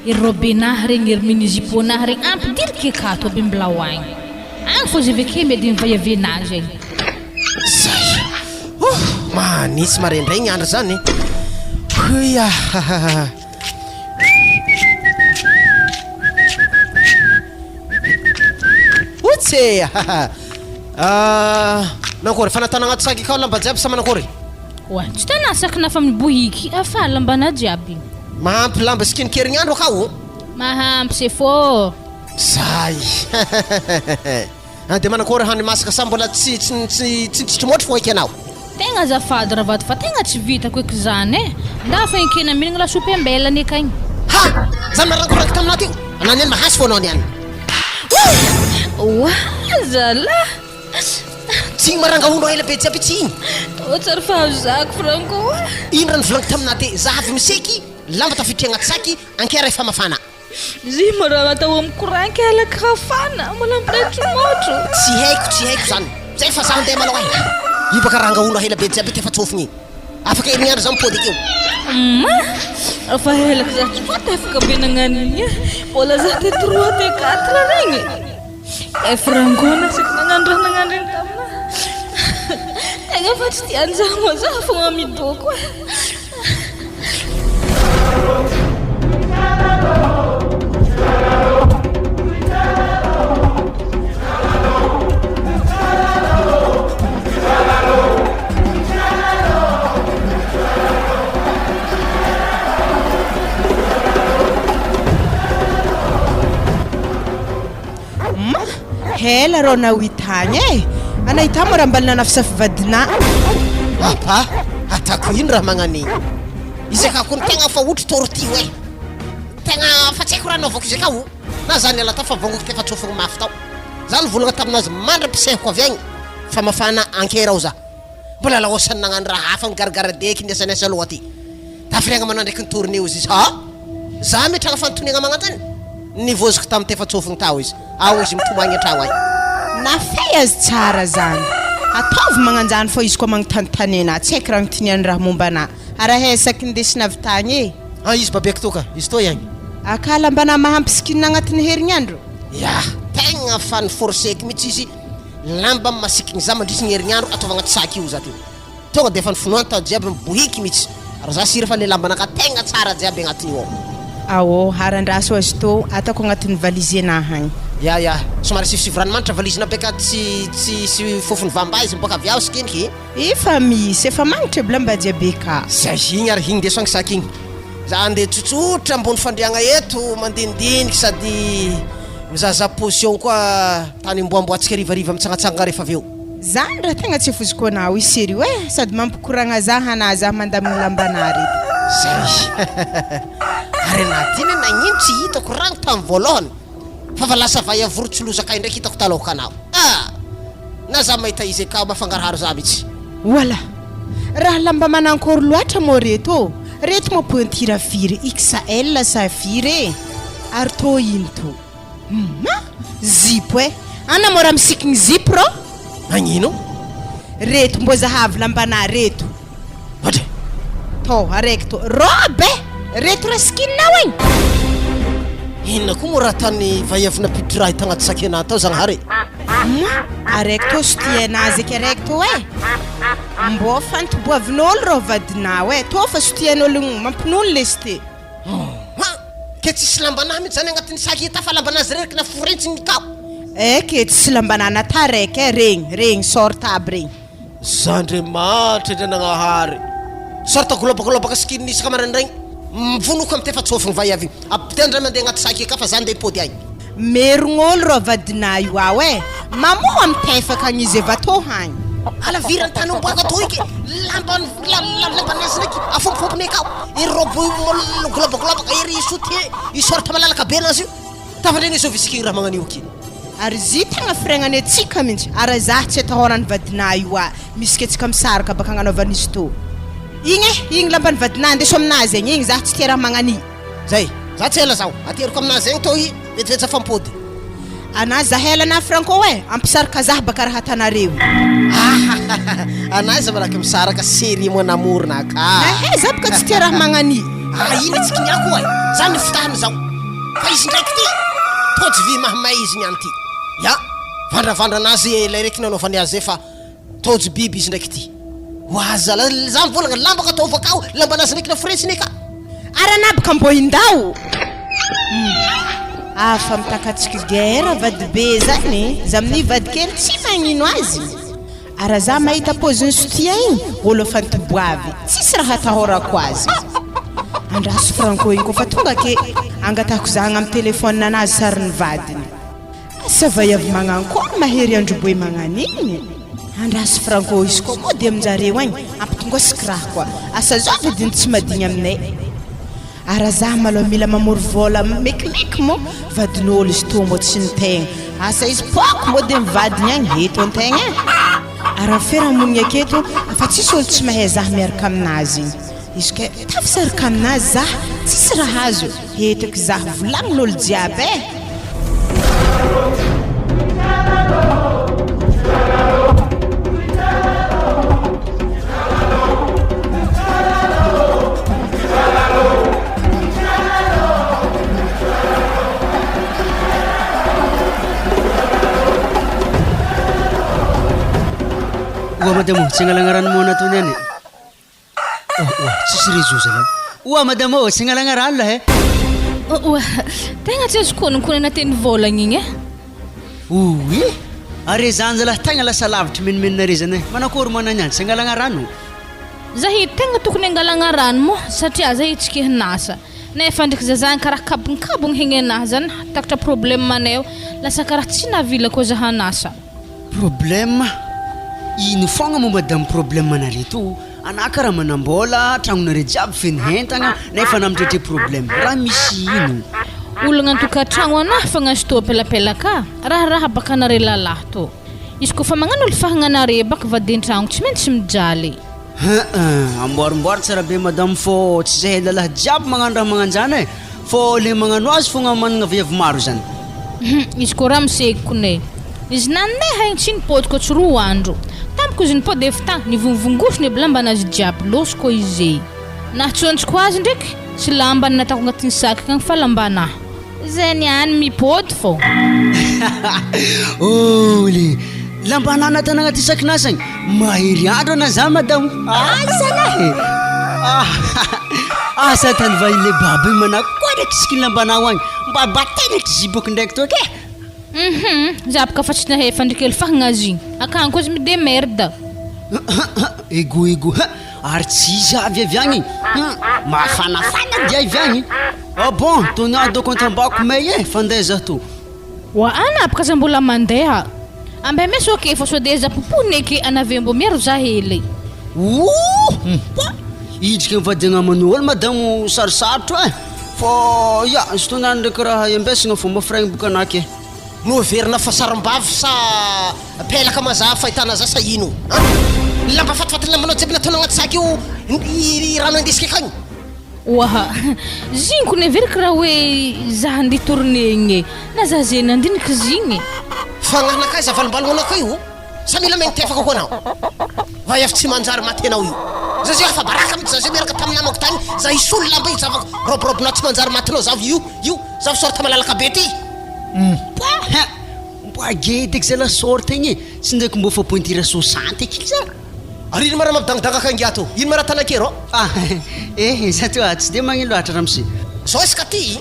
Ery robe-nah regny, ery mini jupe-nah regny, ampidiriko akato aby mbilao agny. Agny fô zay aveke miady ny vaiavy-nah zegny. Zay. Oh! Manitsy maraindraigny andro zany. Hoy ah! Otsy e! Ah! Nankôry, fa nataonao agnaty sac akao lamba jiaby sa manakôry? Oa, tsy tena sac nafa mibohiky fa lambana jiaby. Mahampy lamba sikin kerignandro akao o? Mahampy sefo ô! Zay! Dia manakôry hany masaka sa mbola tsy tsy tsy tsy nitsitrimôtro fô eky anao? Tegna azafady ravato fa tegna tsy vitako eky zany e! Nda fa enkena mihinagna lasopy ambelany eky agny. Ha! Zany narangorango taminah teo? Anah niany mahasy fô anao niany. Oa zalah! Tsy igny marangahono ela be jiaby tsy igny. Tô tsary fahazako Franco a. Ino raha nivolaniko taminah te za avy miseky lamba tafiditra agnaty saky ankera efa mafana. Zy mba raha atao am courant kay alaka hafana mbola ampirehetro motro. Tsy haiko tsy haiko zany zay fa za andeha malao eh. Io baka rangahono ela be jiaby ity fa tsofigny. Afaka herignandro za mipody akeo. Humm fa ela ko za tsy voatefaka be nagnano igny eh. Mbola za te trois te quatre regny. Efa rangona saika nagnano raha nagnano regny taminah. Tegna fa tsy tian'izaho moa za fogna midoko e. Ma, hela rô nao hitagny e! Ana hita moa raha mbala nanafosafo vadinà. Apa, atako ino raha magnan'igny? Izy aka kony tegna fa otry tortue e! Tegna fa tsy haiko raha anaovako izy aka o! Na za niala tao fa vongoko tefa tsofigny mafy tao. Za nivolagna taminazy mandra-pisehoko avy agny fa mafana ankera ao za. Mbola laosany nagnano raha hafa nigarigaradeky niasaniasa loha ty. Tafiriagna manao ndraiky ny tournée ozy izy. Ha! Za metraka fanontoniagna magnantany? Nivôziko tamy tefa-tsofigny tao izy. Ao izy mitomagny an-tragno agny. Nafehy azy tsara zany. Ataovy magnanjany fô izy koa magnotanitany anah. Tsy haiko raha agnontiniany raha momba anah. Araha esaky ndesina avy tagny e. Ah izy babeko tô ka. Izy tô ihany. Akala mba mahampy skin agnatin'ny herignandro? Ya, tegna fa ni-forcer-ko mihitsy izy. Lamba masikigny za mandritry ny herignandro ataovy agnaty sac io za teo. Tonga de efa nifonoany tao jiaby mibohiky mitsy ary za sira fa le lambanaka tegna tsara jiaby agnatin'io ao. Ao, ary andraso azy tô ataoko agnatin'ny valise naha agny. Ya ya, somary asivosivy ranomanitra valise-nao beka tsy tsy hisy fofony vamba izy miboaka avy ao sikiniky. Efa misy, efa magnitra aby lamba jiaby ka. Zay igny ary igny ndeso agny sac igny. Za andeha tsotsotra ambony fandriagna eto mandinidiniky sady mizahazaha position koa tany imboamboantsika harivariva mitsangatsangana rehefa avy eo. Zany raha tegna tsy foziko anao i serio eh sady mampikoragna zah anah zah mandamigny lambanah reto. Zay ary anah ty ne nagnino tsy hitako ragno tam voalohany fa fa lasa vaiavory tsy loza kay ndraiky hitako taloha kanao ah na za mahita izy akao mafangaraharo za mitsy. Wala! Raha lamba manankôry loatra moa reto ô! Reto moa pointure firy XL sa firy e! Ary tô ino tô? Humm! Zipo e! Ana mora misikigny zipo rô! Magnino? Reto mbô zahavy lambanà reto. Ohatra e! Tô araiky tô. Robe e! Reto raha sikininao igny! Inona koa moa raha tany vaiavy nampiditra raha tagnaty sac-nà tao Zagnahary e! Moa araiky tô soutien nazy eky araiky tô e! Mbô fantoboavin'olo rô vadinao e! Tô fa soutien-n'olo mampinono lesy ty. Ha! Ke tsisy lambanà mihitsy zany agnatin'ny sac ita fa lamban'azy reriky na forentsiny ny tao. Eh ke tsisy lambanà natà raiky e, regny, regny short aby regny. Zandriamanitra Andrianagnahary! Short golobagolobaka skin isaka maraindraigny, mivonoko am tefa tsôfigny vaiavy igny. Ampiteo ndray mandeha agnaty sac eka fa za ndeha hipody agny. Merogn'olo rô vadinà io ao e! Mamoha mitefaka agny izy eva tô hagny. Alavira ny tany omboako ato iky lamba lamban'azy ndraiky afompofompony akao ery robe golobagolobaka ery soutien i short malalaka be anazy io tafandregny zao visiky raha magnan'io aky. Ary izy tegna firegnany antsika mintsy ary zah tsy atahorany vadinah io ah misy ketsika misaraka baka agnanaovany izy tô igny eh igny lamban'ny vadinah andeso aminazy agny igny zah tsy tia raha magnani. Zay, za tsy ela zaho, ateriko aminazy agny tô i vetivety za fa mipody. Anah zah ela anah Franco eh, ampisaraka zah baka raha atanareo io. Ahahaha, anah iza malaky misaraka serie mon amour naka. Ehe, zah boka tsy tia raha magnani. Ah ina tsy kiniako oa e, za nifitahany zao, fa izy ndraiky ty tojo vy mahamay izy niany ty, ya, vandravandra anazy lay raiky nanaovany azy zay fa. Tojo biby izy ndraiky ty. Oa zala za mivolagna lambako ataovy akao lambanazy ndraiky laforesiny eka. Ary anabaka mbô indao. Humm afa mitakatsiky guerre vady be zany za amin'ny vady kely tsy magnino azy ara za mahita pôziny soutien igny olo efa nitoboavy tsisy raha atahorako azy andraso franco igny kôfa tonga ake angatahako zahagna amy téléphone anazy sarin'ny vadiny. Asa vaiavy magnankory mahery androboe magnanigny? Andraso franco izy koa mody aminjareo agny ampitongosiko raha koa asa zao vidiny tsy madigny aminay ara za malôha mila mamory vôla mekimeky mô vadin'ôlo izy tô mbô tsy nitegna asa izy pôko mody amy vadiny agny eto antegna e ara fiarahamonigny aketo afa tsisy ôlo tsy mahay zah miaraka aminazy igny izy ke tafisaraka aminazy zah tsisy raha azo Hetraky zah volagnin'olo jiaby eh! Oa madame ô, tsy hangalagna rano moa anatony any. Oh oa, tsisy réseau zalahy. Oa madame ô, tsy hangalagna rano lahy eh. Oa, tegna tsy azoko honogno ko nenateny vôlagna igny eh. Ouii, are zany zalahy tegna lasa lavitry menomenonare zany eh. Manakôry moa anah niany, tsy hangalagna rano. Zahay tegna tokony hangalagna rano moa satria zahay tsy kehin'asa. Nefa ndriky zazah karaha kabonkabogny hegny anah zany takatra problème anay eo, lasa karaha tsy navila koa zah an'asa. Problème? Ino fogna moa madame problème nareo to? Anah karaha manambola, tragnonareo jiaby feno entagna nefa anah mitretre problème, raha misy ino? Olagna antokatragno anah fogna izy tô pelapelaka, raharaha baka anare lalahy tô. Izy koa fa magnano olo fahagnanare baka vadin-tragno tsy maintsy mijaly. Haa, amboarimboary tsara be madame fô tsy zahay lalahy jiaby magnano raha magnanjany e, fô le magnano azy fogna managna viavy maro zany. Hum, izy koa ramose kone. Izy nandeha igny tsy nipody koa tsy roa andro. Tampoka izy nipody efa tagny, nivongovongosiny aby lambanazy jiaby, lôso koa izy e. Nahatsontsoko azy ndraiky, tsy lambany nataoko agnatin'ny sac akagny fa lambanah. Zay niany mipody fô. Oly! Lamba anana tana agnaty sakinasa agny. Mahery andro ana za madamo. Asa lahy e. Asa tany vahiny le babo igny manakory ndraiky sikin'ny lambanao agny. Mba batay ndraiky zipako ndraiky toky e. Hum za boka fa tsy nahefa ndry kely fahagna azy igny. Akagny koa izy midemerde. Ego ego ha! Ary tsy izy avy avy agny. Hum mafanafana dia avy agny. Ah bon, Donado compte ambako may eh, fandeha za to. Wa ana baka za mbola mandeha. Ambe meso ake fa sode za popony eke anave mbo miaro za hely. Ouh! Mpa! Idrika mivadiagna aman'olo madamo sarosarotro eh! Fô ya, izy tô nany ndraiky raha iambesagna fô mba frein boka anaky eh. Noheverina fa sarim-bavy sa pelaka mazava fahitana za sa ino an? Lamba fatifatin'ny lambanao jiaby nataonao agnaty sac io i rano andesiko akagny. Oaha, zigny ko neveriko raha hoe za handeha tournée igny e, na za ze nandiniky zigny. Fagnahinakahy za valombalogna io sa mila megny tefaka koa anao? Vaiavy tsy manjary maty anao io. Za zay afa-baraka mitsy za zay miaraka tamin'ny namako tagny za hisolo lamba io zavako rôbirôbinao tsy manjary matinao za io io za sorte malalaka be ty. Mpoa! Poids eky zala short igny e, tsy ndraiky mbô fa pointure 60 eky za. Ary ino ma raha mampidangidangaka ingahy tô? Ino ma raha tanakero? Ah eh za toa tsy de magnino loatra ramose. Zao izy ka ty,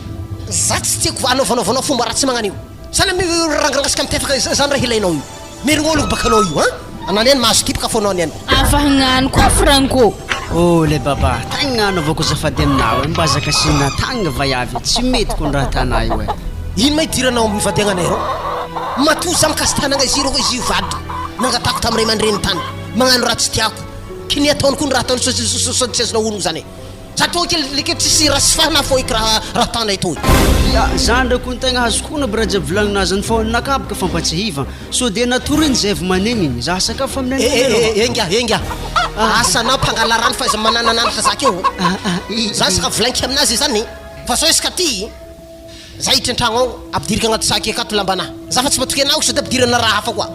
za tsy tiako anaovanaovanao fomba ratsy magnan'io. Zany mirangarangasika mitefaka zany raha ilainao io. Merignologno baka anao io an! Anao niany mahazo tipaka fô anao niany. Afa hagnano koa Franco. Oh le baba, tagnina anaovako azafady aminao e, mba aza kasihina tagnina vaiavy e, tsy mety ko ny raha atanà io e. Ino ma idiranao amin'ny vadiagnanay reo? Matoa za mikasi-tanagna izy ireo izy io vadiko, nangatahako tamin'ny ray aman-dreniny tany, magnano raha tsy tiako, k'ny ataony koa ny raha ataony sady tsy azonao onogno zany e. Za toa kely like tsisy raha sy faha nafoiko raha raha tanay toy. Ya, za ndray ko ny tegna azoko ono aby raha jiaby volagninà zany fô nakaboka fampatsiahiva sao de natory iny zay avy manegny igny za sakafo amin'ny Eh eh eh enga enga asa anao mpangala rano fa aiza mananananatra za keo za saka volainky aminazy zany fa sao izy ka ty Za hiditra an-tragno ao, ampidiriko agnaty sac akato lambanà. Za fa tsy matoky anao sao de ampidirana raha hafa koa.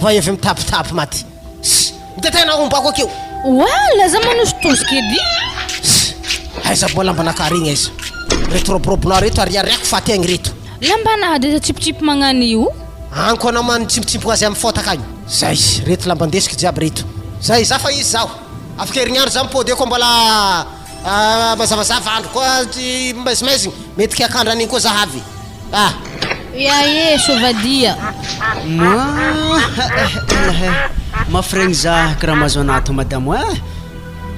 Vao avy mitapitapy maty. Ss! Mitete anao ombako akeo. Wala za manositosika edy. Ss! Aiza boa lambanakahy regny aiza? Reto roborobonao reto ariariako faty agny reto. Lambanà de aza tsipitsipy magnano io. Agny koa anao manitsimptsimpogna azy amy fotaka agny. Zay, reto lamban-desiko jiaby reto. Zay, za fa izy zaho. Afaka herignandro za mipody eo koa mbola. Ah mazavazava andro koa ty maizimaizigny mety kiakandra an'igny koa za avy ah. Ya e sovadia. Mafy regny za kiraha mahazo anah to madamo eh.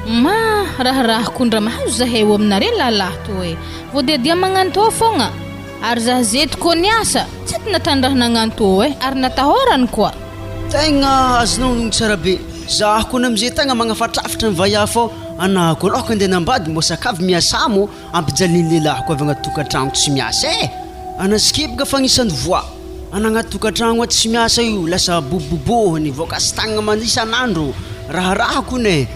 Ma raharaha kondra mahazo zahay eo aminare lalah to e. Vao dia dia magnano tô fogna. Ary zah zety koa niasa tsy aty natandraha nagnano tô e ary natahorany koa. Tegna azonao onogno tsara be. Zah kony amizay tegna magnafatrafatra ny vahiahy fô anah koa aloha andeha hanambady mbô sakavy miasa mô ampijalin'ny lehilahy koa avy agnaty tokantragno tsy miasa e! Ana skebaka fa agnisan'ny voa ana agnaty tokantragno ato tsy miasa io lasa bobobobohiny voakasi-tagnana mandeha isan'andro raharaha kony e!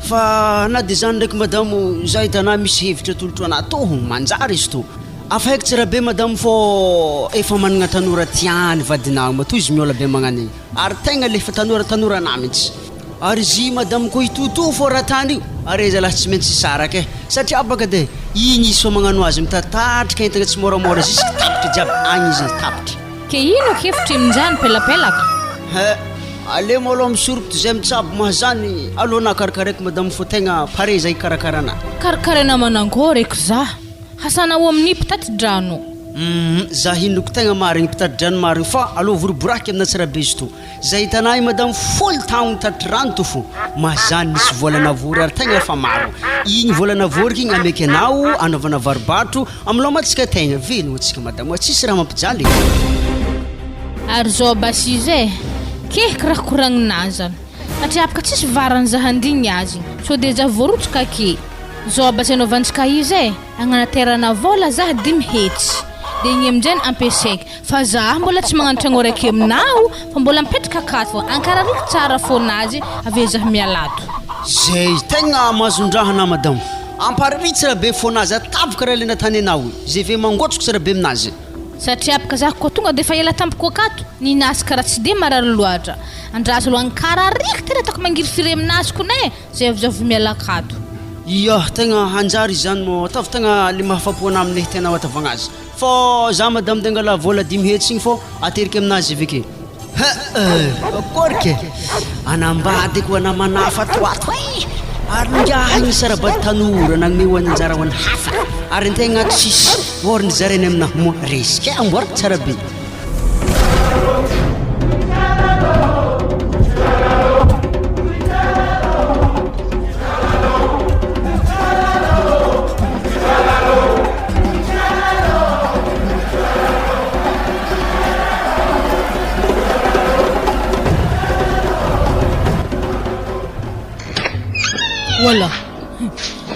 Fa na de zany ndraiky madamo za hitanà misy hevitra atolotro anà tô manjary izy tô. Afa haiko tsara be madamo fô efa managna tanora tiany vadinà matoa izy miola be magnano igny ary tegna le efa tanora tanora anà mintsy. Ary izy madamo koa hitotoa fô raha tany io are zalahy tsy maintsy hisaraka e satria baka de igny izy fô magnano azy mitatatrika entagna tsy môramôra jusque tapitra jiaby agny izy tapitra. Ke ino hevitry amin'izany pelapelaka? He, aleo malôha misoroka toy izay mitsabo mahazany, aleo anah karakaraiko madame fô tegna pare zah hikarakara anah. Karakaraina manangôry eky zah, hasana ao amin'ny mpitati-drano. Humm, zah hinoko tegna marigny mpitati-drano marigny fa aleo voriboraky aminah tsara be izy tô. Zah hitanah i madame folo taogno nitati rano tô fô mahazany nisy vola navory ary tegna efa maro. Igny vola navôriky igny ameky anao anaovana varobarotro Amilomatsika tegna velogno atsika madamo a tsisy raha mampijaly e. Ary zao basy izy e, kehiky raha koragnina zany, satria afaka tsisy varany za handigny azy, sao de za voarotsaka ake, zao basy anaovantsika izy e, agnanaterana vola za 500, de igny aminjay ampiasaiko, Fa za mbola tsy magnano tragno araiky aminao fa mbola mipetraka akato fô ankarariko tsara fôna azy avy eo za miala ato. Zay tegna mazondraha na madamo. Ampariri tsara be fôna azy atavo karaha le natany anao i. Zay ve mangotroko tsara be aminazy. Satria bka za koa tonga defa ela tampoko akato, ninazy karaha tsy de marary loatra. Andraso aloha ankarariko tena ataoko mangirifiry aminazy kone zay avy za vao miala akato. Ia, tegna hanjary izany mô ataovy tegna le mahafapo anah amle tianao atavagna azy. Fô za madame de angala vola 500 igny fô ateriky aminazy avy ake. Hee akory ke! Anambady ko ana manafa ato ato e! Ary ingahy igny sarabady tanora nagnome ho an'i anjara ho an'ny hafa ary antegna tsisy or ny zarainy aminahy moa resy ke amboariko tsara be. Wala.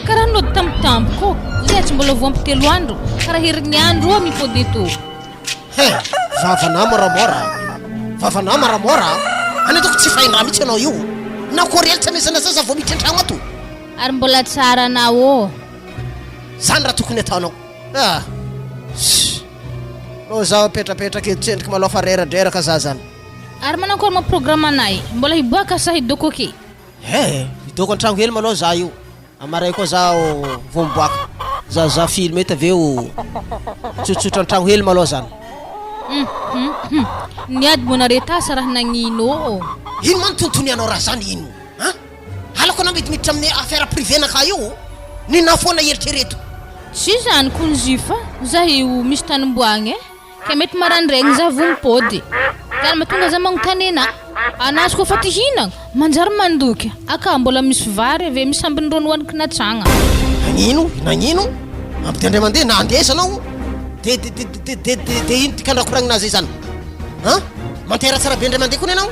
Karaha nody tampotampoka ô. Zay tsy mbola voampy telo andro. Karaha herignandro ô mipody eto. He, vavanà moramora. Vavanà moramora. Any ataoko tsy fahin-draha mihitsy ianao io. Na kôrely tsy amezana zaza vao miditra an-tragno ato. Ary mbola tsara anao ô. Zany raha tokony ataonao. Ah! Shh! Lo zaho mipetrapetraka eto tsendriky malao fa reradreraka za zany. Ary manakôry moa programme anay? Mbola hiboaka sa hidoko aky? Eh! Hidoko an-tragno hely malao za io. Amaray koa zaho vao miboaka. Zaza film eto avy eo tsotsotra an-tragno hely malao zany. Hum hum hum. Niady moa nareo tasa raha nagnino ô. Ino ma ny tontonianao raha zany ino an? Halako anao midimiditra amin'ny affaire privé nakah io ô! Ninahy foana eritrereto. Tsy zany konzy fa za io misy tanimboagna e! Ke mety marandraigny za vo mipody. Ka mahatonga za magnontany anà. Anazy koa fa ty hihinagna, manjary mandoky. Aka mbola misy vary ave misy ambiny rô nohaniko natsagna. Nagnino? Nagnino? Ampy indray mandeha na andeha anao de de de de de de de ino ty kandrakoragninazy zay zany? An? Mantera tsara be indray mandeha kony anao?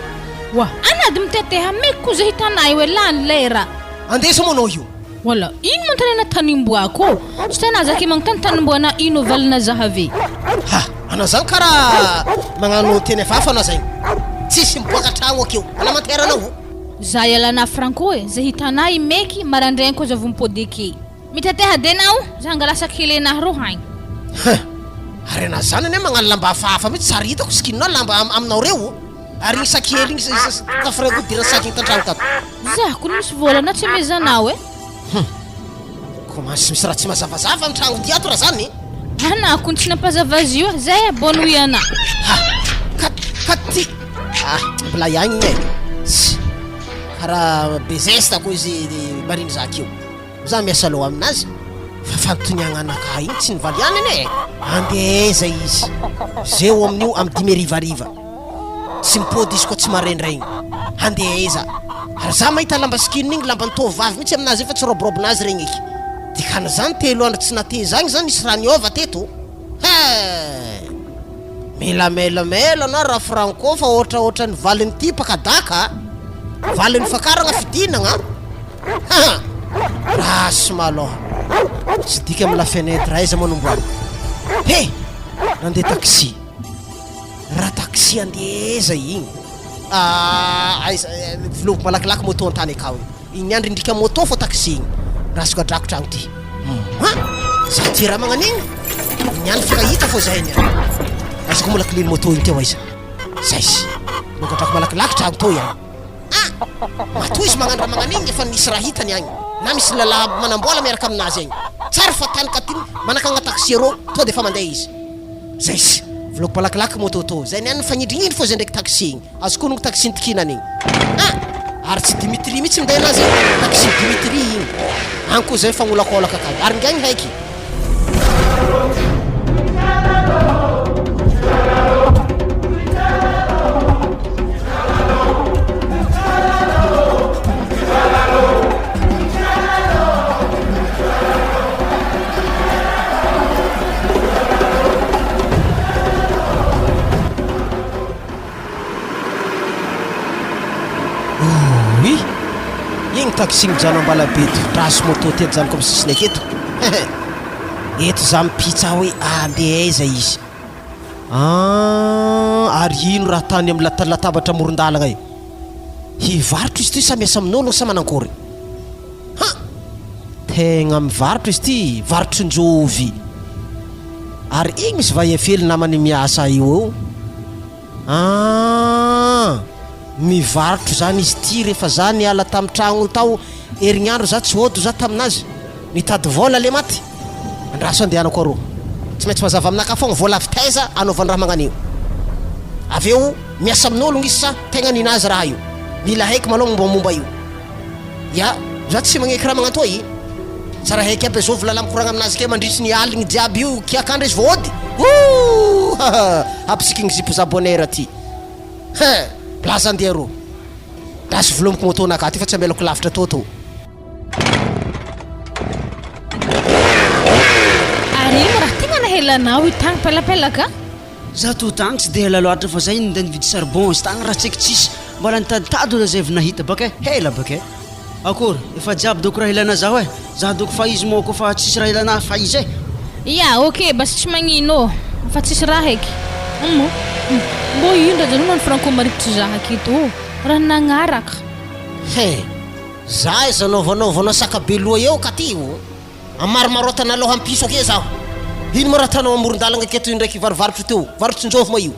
Oa, anady miteteha meko ko ze hitanà io e lany lera. Andeha moa anao io. Wala, ino manontaniana tanimboako ô? Tsy tena aza ake magnontany tanimboana ino valina zaha ve? Ha! Anao zany kara magnano teny hafahafa anao zay. Tsisy miboaka tragno akeo. Anao mantera anao o. Za ialana franco e, ze hitanà i meky marandraigny koa za vo mipody ake. Miteteha de nao, za hangala sakely enahy rô hagny. Huh! Ary anao zany anie magnano lamba hafahafa mihitsy, tsary hitako sikininao lamba aminao reo o. Ary igny sac hely igny tafirako idirana sac igny tantragno tato. Za kony misy vola na tsy amezanao e. Hum. Commence misy raha tsy mazavazava ny tragno ty ato raha zany. Anah kony tsy nampazava azy io e, zay e, bonne nuit anah. Ha! Ka ka ty ah mbola ihany igny e. Tss. Karaha be zesta koa izy mariny za akeo. Za miasa loha aminazy fa fanontoniagna anakahy igny tsy nivaliany anie e! Andeha aiza izy? Zeo amin'io amy dimy harivariva. Tsy mipody izy koa tsy maraindraigny. Handeha aiza? Ary za mahita lamba skin igny lamban'ny tovovavy mihitsy aminazy io fa tsy robe-robe-nazy regny eky. Dikan'izany telo andro tsy nateza agny zany nisy raha niôva teto. He! Mila melamela anao ra Franco fa ohatraohatran'ny valin'ny tipaka daka a! Valin'ny fakaragna fidinagna a! Ha! Rasy malôha! Tsy dika am la fenêtre aiza moa no mbola. He! Nandeha taxi. Raha taxi andeha aiza igny? Ah, aiza, volovoko malakilaky moto an-tany akao igny. Igny andry ndrika moto fô taxi igny raha sokadrako tragno ty ha za ty raha magnan'igny igny any fa hita fô zahay niany aiza koa mbola clé moto igny teo aiza zaizy nogadrako malakilaky tragno tô ihany ah matoa izy magnano raha magnan'igny efa nisy raha hitany agny na misy lalahy manambola miaraka aminazy agny tsara fa tany ka ty manakagna taxi arô tô de efa mandeha izy zaizy volako malakilaky moto tô zay niany nifagnindrignindry fô zay ndraiky taxi igny Azoko onogno taxi nitikinany igny ah! Ary tsy Dimitri mihitsy minday anazy e! Taxi Dimitri igny. Agny koa zay mifagnolakolaka akagny. Ary ngagny haiky. Ouii! Igny taxi mijano Ambalabe eto, trace moto ty ajanoko amin'ny sisiny aketo. Hehe! Eto za mipitsa hoe andeha aiza izy. Ah! Ary ino raha tany amin'ny lata- latabatra amoron-dalagna io? Hivarotra izy ty sa miasa amin'olo sa manankory? Ha! Tegna mivarotra izy ty, varotrin-jovy. Ary igny misy vahefely namany miasa io eo. Aah! Mivarotra zany izy ity rehefa za niala tam tragno tao herignandro za tsy hody za taminazy nitady vola le maty andraso andehanako arô tsy maintsy mazava aminakahy fogna vola avy taiza anaovany raha magnanio avy eo miasa amin'ologno izy sa tegna ninazy raha io mila haiko malôha mombamomba io Ya, za tsy magneky raha magnantoa i. Tsara heky aby azovy lala mikoragna aminazy ke mandritry ny aligny jiaby io kiakandra izy vao hody. Ooh haha hampisikigny zipo za bonheur ty. He, blaza andeha rô. Gasy volomiko moto nakahy ty fa tsy ambelako lavitra tô tô. Ary ino raha tegna nahelanao io tagny pelapelaka? Za tô tagny tsy de ela loatra fa zay ninday nividy charbon izy tagny raha tsaiky tsisy mbola nitaditady ola zay vao nahita baka e hela baka e akory efa jiaby doko raha ilana zaho e za doko fa izy moa kofa tsisy raha ilana fa izy e. Ya ok basy tsy magnino ô fa tsisy raha eky humm humm mbô ino raha janonany franco marikitry za aketo ô raha nagnaraka. He! Za aiza anaovanaovanao saka be loha eo ka ty ô! Amaromarotana aloha hampiso ake zaho. Ino moa raha tanao amoron-dalagna aketo indraiky varovarotro teo? Varotrin-jovy moa io?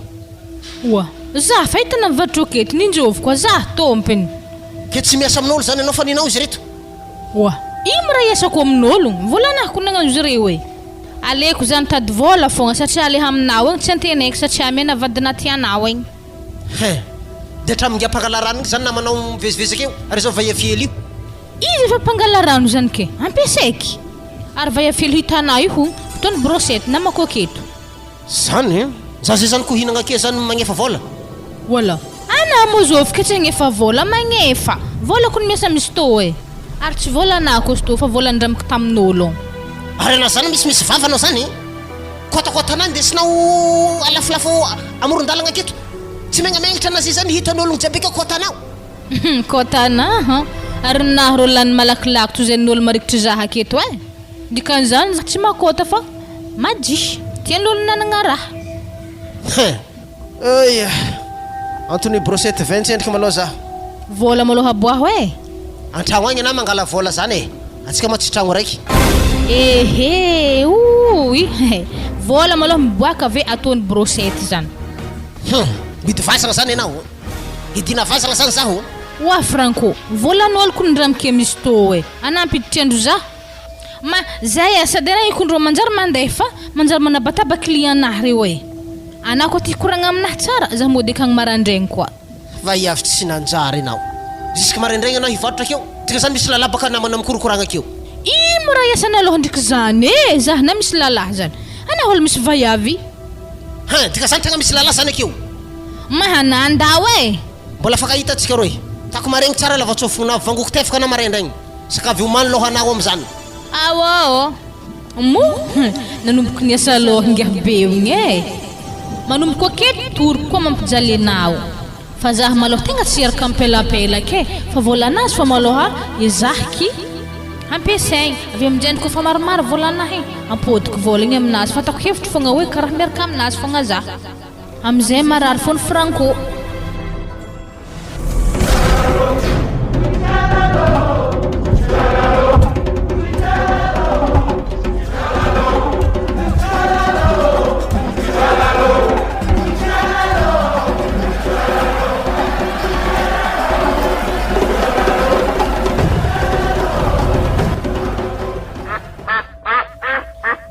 Oa, za fa hitana mivarotro aketo, ninjovy koa za tompiny. Ke tsy miasa amin'olo zany anao fa ninao izy reto? Oa, ino moa raha hiasako amin'ologno? Vola anah ko nagnano izy reo e. Aleko za mitady vôla fogna satria aleha aminao igny tsy antenaiko satria amena vadinà tianao igny. Hein! Dia hatramin'ny mpangala rano igny zany namanao mivezivezy akeo ary izao vaiafihely io? Izy efa mpangala rano zany ke! Ampiasaiko! Ary vaiafihely hitanao io hono, fotoan'ny brochette namako aketo. Zany eh! Za zay zany ko hihinagna akia zany magnefa vôla? Wala! Anà moa zôvy ke tsy hagnefa vôla, magnefa! Vôla kony miasa misy tô eh! Ary tsy vôla anà ko izy tô fa vôla nindramiko tamin'ôlo. Ary anà zany misimisy vava anao zany eh! Kôtakôtanà ndesinao alafolafo amoron-dalagna aketo! Tsy megnamegnatra anà zay zany hitan'ôlogno jiaby akeo kôtanao! Hum, kôtanà an! Ary nà rô lany malakilaky toy izay n'ôlo marikitry zah aketo eh! Dikan'izany za tsy makôta fa majihy. Tian'olo nanagna raha. Hein! Oy! Antony brochette vin tsendriky malôha zaho. Vôla malôha aboaho eh! Antragno agny anah mangala vôla zany eh! Antsika ma tsy tragno raiky. Ehe! Ouy! Vôla malôha miboaka ve ataony brochette zany. Hum! Midy vazagna zany enao. Hidina vazagna zany zaho. Oa Franco, vôlan'ôlo kony ndra mike misy tô e! Ana ampiditry andro za. Ma, zay a, sady ana ikondrô manjary mandeha fa manjary manabataba client nah reo e! Ana koa ty hikoragna aminah tsara, za mody akagny marandraigny koa. Vaiavy tsy nanjary enao. Jusque maraindraigny anao hivarotra akeo, dika zany misy lalahy baka namana mikorokoragna akeo. Ino raha iasana aloha ndriky zany e! Zah na misy lalahy zany. Ana olo misy vaiavy. Hein, dika zany tegna misy lalahy zany akeo. Mahana andao e! Mbola afaka hita tsika roe. Tako maregny tsara lavatsofogna vangoko tefaka anao maraindraigny. Sakavy omano lohanao amizany. Aô moa nanomboky niasa loha ingahy be igny e! Manomboko aketo toroko koa mampijaly anao. Fa zah malôha tegna tsy hiaraka ampelapelaka e! Fa vôlanazy fa malôha ezahiky ampiasaigny. Avy aminjay kôfa maromaro vôlanahy igny, ampôdiko vôla igny aminazy fa ataoko hevitro fogna hoe karaha miaraka aminazy fogna zah. Amizay marary fony Franco.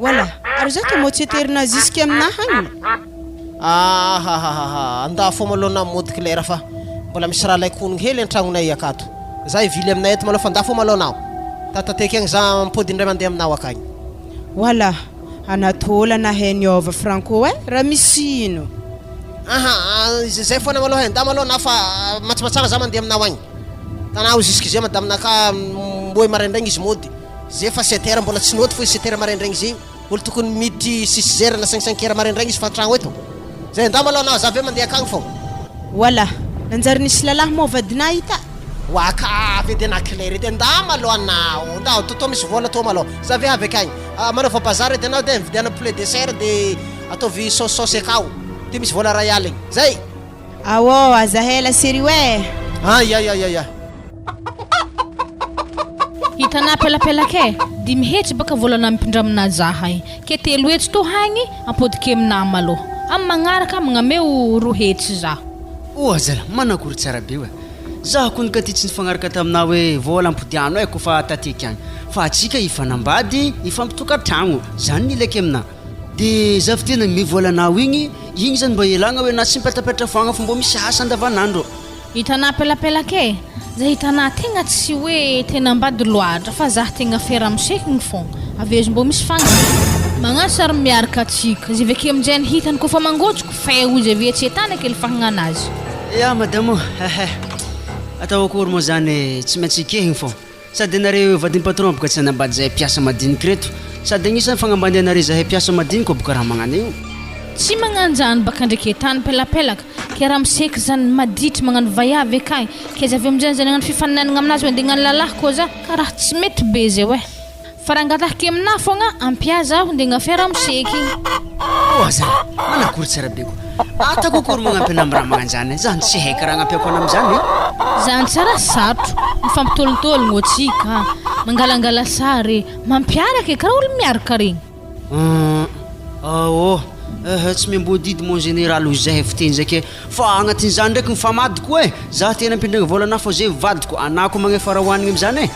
Voilà, ary za tô tsy aterina jusque aminahy agny. Ahahaha, andà fô malôha na mody Claire fa mbola misy raha alaiko honogno hely an-tragnonay akato. Za hivily aminay eto malôha fa andà fô malôha anao. Tatateky agny za mipody indray mandeha aminao akagny. Voilà, Anatole nahay niôva Franco eh, raha misy ino? Aha, zay fôna malôha e, andà malôha anao fa matsamatsara za mandeha aminao agny. Tanao jusque zay madame-nakahy mboe maraindraigny izy mody. Zay fa sept heures mbola tsy nody fô izy sept heures maraindraigny zay. Olo tokony miditry six heures na cinq cinq heures maraindraigny izy fa antragno eto. Zay andao malôha anao za avy eo mandeha akagny fô. Voilà! Nanjary nisy lalahy moa vadinà ita? Wa ka avy edy anà Claire edy andao malôha anao, andao tô tô misy vôla tô malôha za avy avy akagny. Manaova bazar edy anao de mividiana poulet dessert de ataovy saosy saosy akao, ty misy vôla ray aligny. Zay! Aô, aza ela serio eh! Ah ya ya ya ya. Hitanà pelapelaka e! Dimy hetsy baka vôla nampindraminà zahay, ke telo hetsy tô hagny ampodike aminà malôha. Amy magnaraka magnameo roa hetsy za. Oa zala, manakory tsara be oa. Zaho kony ka ty tsy nifagnaraka taminao hoe vôla ampodiano eh kofa tateky agny. Fa atsika hifanambady, hifampitokatragno, zany ny ilaiko aminà. De za avy teo nagnome vôla anao igny, igny zany mba ialagna hoe na tsy mipetrapetra foagna fa mbô misy asa andavanandro. Hitanà pelapelaka e! Za hitanà tegna tsy hoe tena ambady loatra fa zah tegna fier amsekigny fogna, avy eo izy mbô misy fagnahy. Magnano sary miaraka atsika, zay avy ake aminjay ny hitany kôfa mangôtsoko feo izy avy etsy an-tany kely fahagnana azy. Ya madame ô, ehe, atao akory moa zany e, tsy maintsy ekehigny fô. Sady anareo vadin'ny patron boka tsy hanambady zahay mpiasa madiniky reto, sady agnisan'ny fagnambany anareo zahay mpiasa madiniky boka raha magnano io. Tsy magnanjany baka ndreky etany pelapelaka, ke raha miseky zany maditry magnano vaiavy akagny, ke za avy amizay zany hagnano fifaninanagna aminazy hoe ndeha hagnano lalahy koa za, karaha tsy mety be zay oe. Fa raha angatahiko aminah fogna ampia zaho ndeha hagnafia ramose eky igny. Oh azala, manakory tsara be ko. Atako akory magnampy anah am raha magnanjany, zany tsy haiko raha agnampiako anah amizany e. Zany tsara sarotro, mifampitôlintôligno atsika, mangalangala sary e, mampiaraka e, karaha olo miaraka regny. Hum, oh, eh, tsy miamboho adidy mon général hoy zahay fiteny zay ke, fa agnatin'izany ndraiky mifamadiko koa e, za tena ampindragna vôla anah fa zay vadiko, anah koa magnefa raha hoanigny amizany e.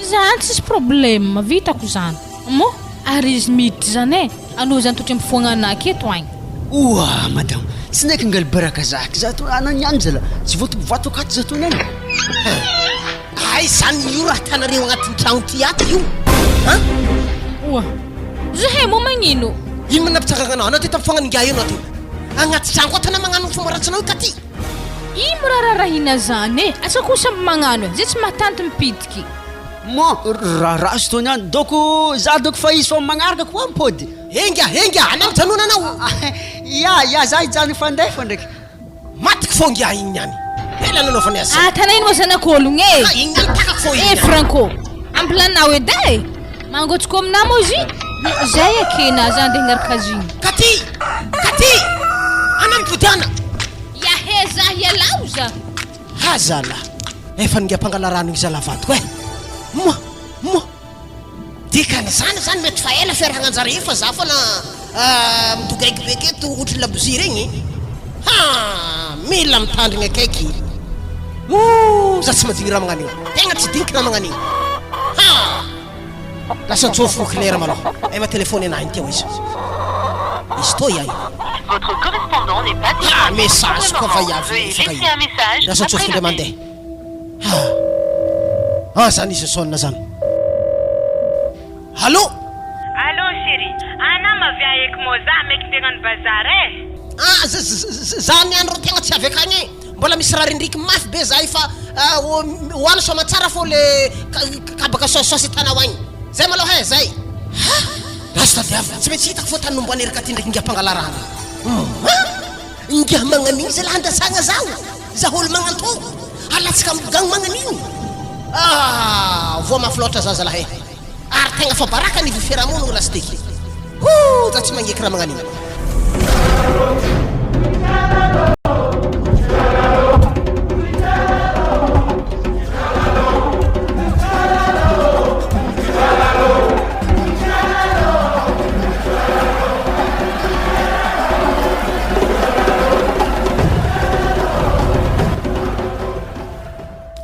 Zany tsisy problème, vitako zany. Moa? Ary izy miditra zany e! Anao zany totry mifoagna anah aketo agny. Oa madama, tsy naiky ngaly baraka za aky za to ana niany zala, tsy voatobo vato akato za to niany. Hay zany io raha tanareo agnatin'ny tragno ty ato io an! Oa, zahay moa magnino? Ino ma nampitsangagna anao? Anao ty tampifoagna an'ingahy io anao ty. Agnaty tragno ato anao magnano fomba ratsinao io ka ty. Ino raha rarahina zany e! Asa koa samby magnano e! Zay tsy mahatanty mipitiky. Mon, raharaha sy tony any, doko za doko fa izy fa magnaraka koa mipody. Enga, enga, anao mijanona anao. Ya, ya, za hijanona hifandefa ndraiky. Matiko fô ngiahy igny niany. Ela nanaovany azy zay. Ah, tana ino moa zanak'ologno e! Ah, igny niany takako fô igny Eh niany. Franco, ampilanao edy e! Mangotsoko aminah moa izy io, zay ekena za andeha hagnaraka azy igny. Katy! Katy! Ana mipodiana! Iahe za hialao za. Ha zala! Efa ninga mpangala rano igny zala vadiko eh! Moa! Moa! Dikan'izany zany mety fa ela fiarahagna-njare io fa za foana midogaigy be aketo ohatry ny labozia regny. Ha! Mila mitandrigny akaiky. Ooh! Za tsy madigny raha magnano io. Tegna tsy digniky raha magnano io. Ha! Lasa nitsofoko clair malôha. Ay ma téléphone anahy iny teo izy. Izy tô iay. Votre correspondant n'est pas Ha! disponible pour Message le koa moment. vaiavy Veuillez faka laisser io. un message Lasa après nitsofoko le indray bip. mandeha. Ha! Ah zany izy sonne zany. Allô! Allô chérie, ana mavia eky mô za maiky ndeha hagnano bazar eh! Ah za niany rô tegna tsy avy akagny eh! Mbola misy raha rendriky mafy be za io fa hoano soamatsara fô le kabaka saosisaosy hitanao agny. Zay malôha eh, zay! Ha! Lasa tadiavina, tsy maintsy hitako fô tany nomboan'i Erika ty ndraiky ingahy mpangala rano io. Hum! Ingahy magnan'igny zalahy andasagna zaho! Zaho olo magnantô! Alatsaka am gang magnan'igny! Ah! Voa mafy loatra za zalahy eh! Ary tegna fa baraka ny fiarahamonigny lasiteky. Hoo! Za tsy magneky raha magnan'igny.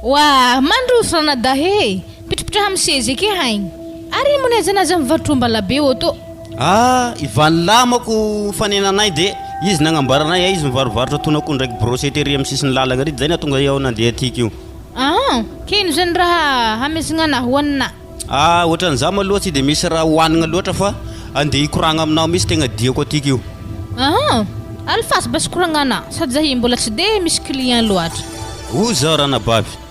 Oa, mandroso ranadahy e! Mipitripitraha amin'ny seza eke haigny. Ary ino moa ny aizana aza mivarotra ombalabe auto. Ah, i Vanolahy manko nifanena anay de izy nagnambara anay ay izy mivarovarotra tonak'o ndraiky brochette ery amin'ny sisin'ny lalagna ery, zay nahatonga iaho nandeha atiky io. Ah, k'ino zany raha hamezagna anah hoanina? Ah, ohatran'izaho maloha tsy de misy raha hohanigna loatra fa andeha hikoragna aminao mihitsy tegna diako atiky io. Ah, alefaso basy koragnanà, sady zahay mbola tsy de misy client loatra. Hoy zaho ranabavy.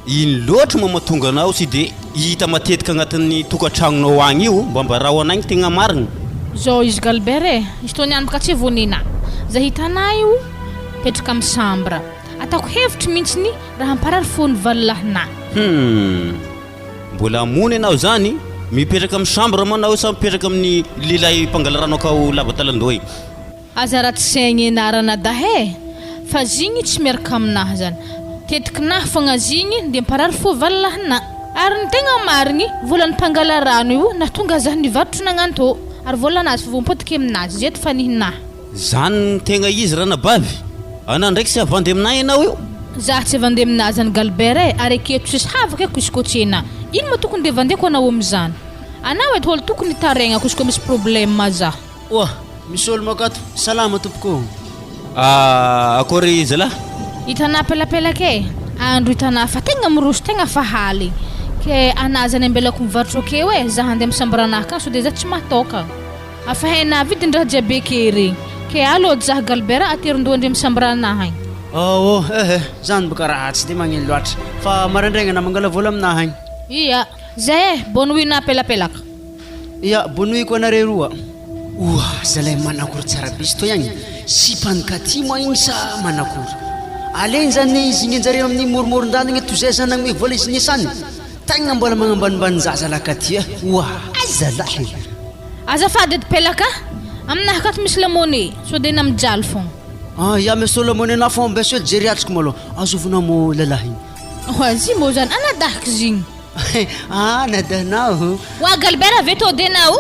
Ino loatra moa mahatonga anao tsy de hita matetika agnatin'ny tokantragnonao agny io? Mba ambarao anay ny tegna marigny. Zao izy Galbert e, izy tô niany baka tsy vonena. Za hitanà io mipetraka am chambre. Ataoko hevitry mintsiny raha hamparary fo ny valilahinà. Humm. Mbola hamono ianao zany? Mipetraka am chambre moa anao sa mipetraka amin'ny lehilahy mpangala rano akao lava talandoha igny? Aza ratsy saigny enah ranadahy e! Fa zigny tsy miaraka aminah zany. Tetikinah fogna zigny de mparary fo valalahinah. Ary ny tegna marigny, volan'ny mpangala rano io nahatonga zah nivarotro nagnantô. Ary volanazy fa voampodiky aminazy, zay ty fanihinah. Zany no tegna izy ranabavy. Anah ndraiky tsy havandy aminah enao io. Zah tsy havandy aminah zany Galbert e, ary aketo tsisy havako eko izy koa tsy enah. Ino ma tokony de vandeko anao amizany? Anao edy olo tokony hitaraigna ko izy koa misy problème zah. Oa! Misy olo makato. Salama tompoko ô! Ah, akory zalah? Hitanà pelapelaka e! Andro hitanà fa tegna miroso tegna fa haly. Ke anà zany ambelako mivarotro akeo e, za handeha misamboranà akany sao de za tsy mahataoka. Afa hainà vidin-draha jiaby eke regny. Ke alô jah Galbert aterin-doha ndre misamboranà agny. Ao, eh eh, zany boka raha tsy de magnino loatra. Fa maraindraigna anà mangala vola aminà agny. Ia, zay e, bonne nuit nà pelapelaka. Ya, bonne nuit koa nareo roa. Oa, zalahy manakory tsara be izy toy agny, sipan'i Katy moa igny sa manakory? Alainy zany izy igny anjareo amin'ny moromoron-dalagna toy zay zany nagnome vola izy niasany, tegna mbola magnambanimbany-jaza lah Katy eh, oa, aiza lahy e! Azafady edy pelaka a! Aminahy akato misy lamone sao de na mijaly fogna. Ah, ya monsieur lamone na fô mbesy eo jery atriko malôha, azovina mô lalahy igny? Oa, zy mô zany anadahiko zigny. Ah, nadahinao. Oa Galbert ve tô de nao?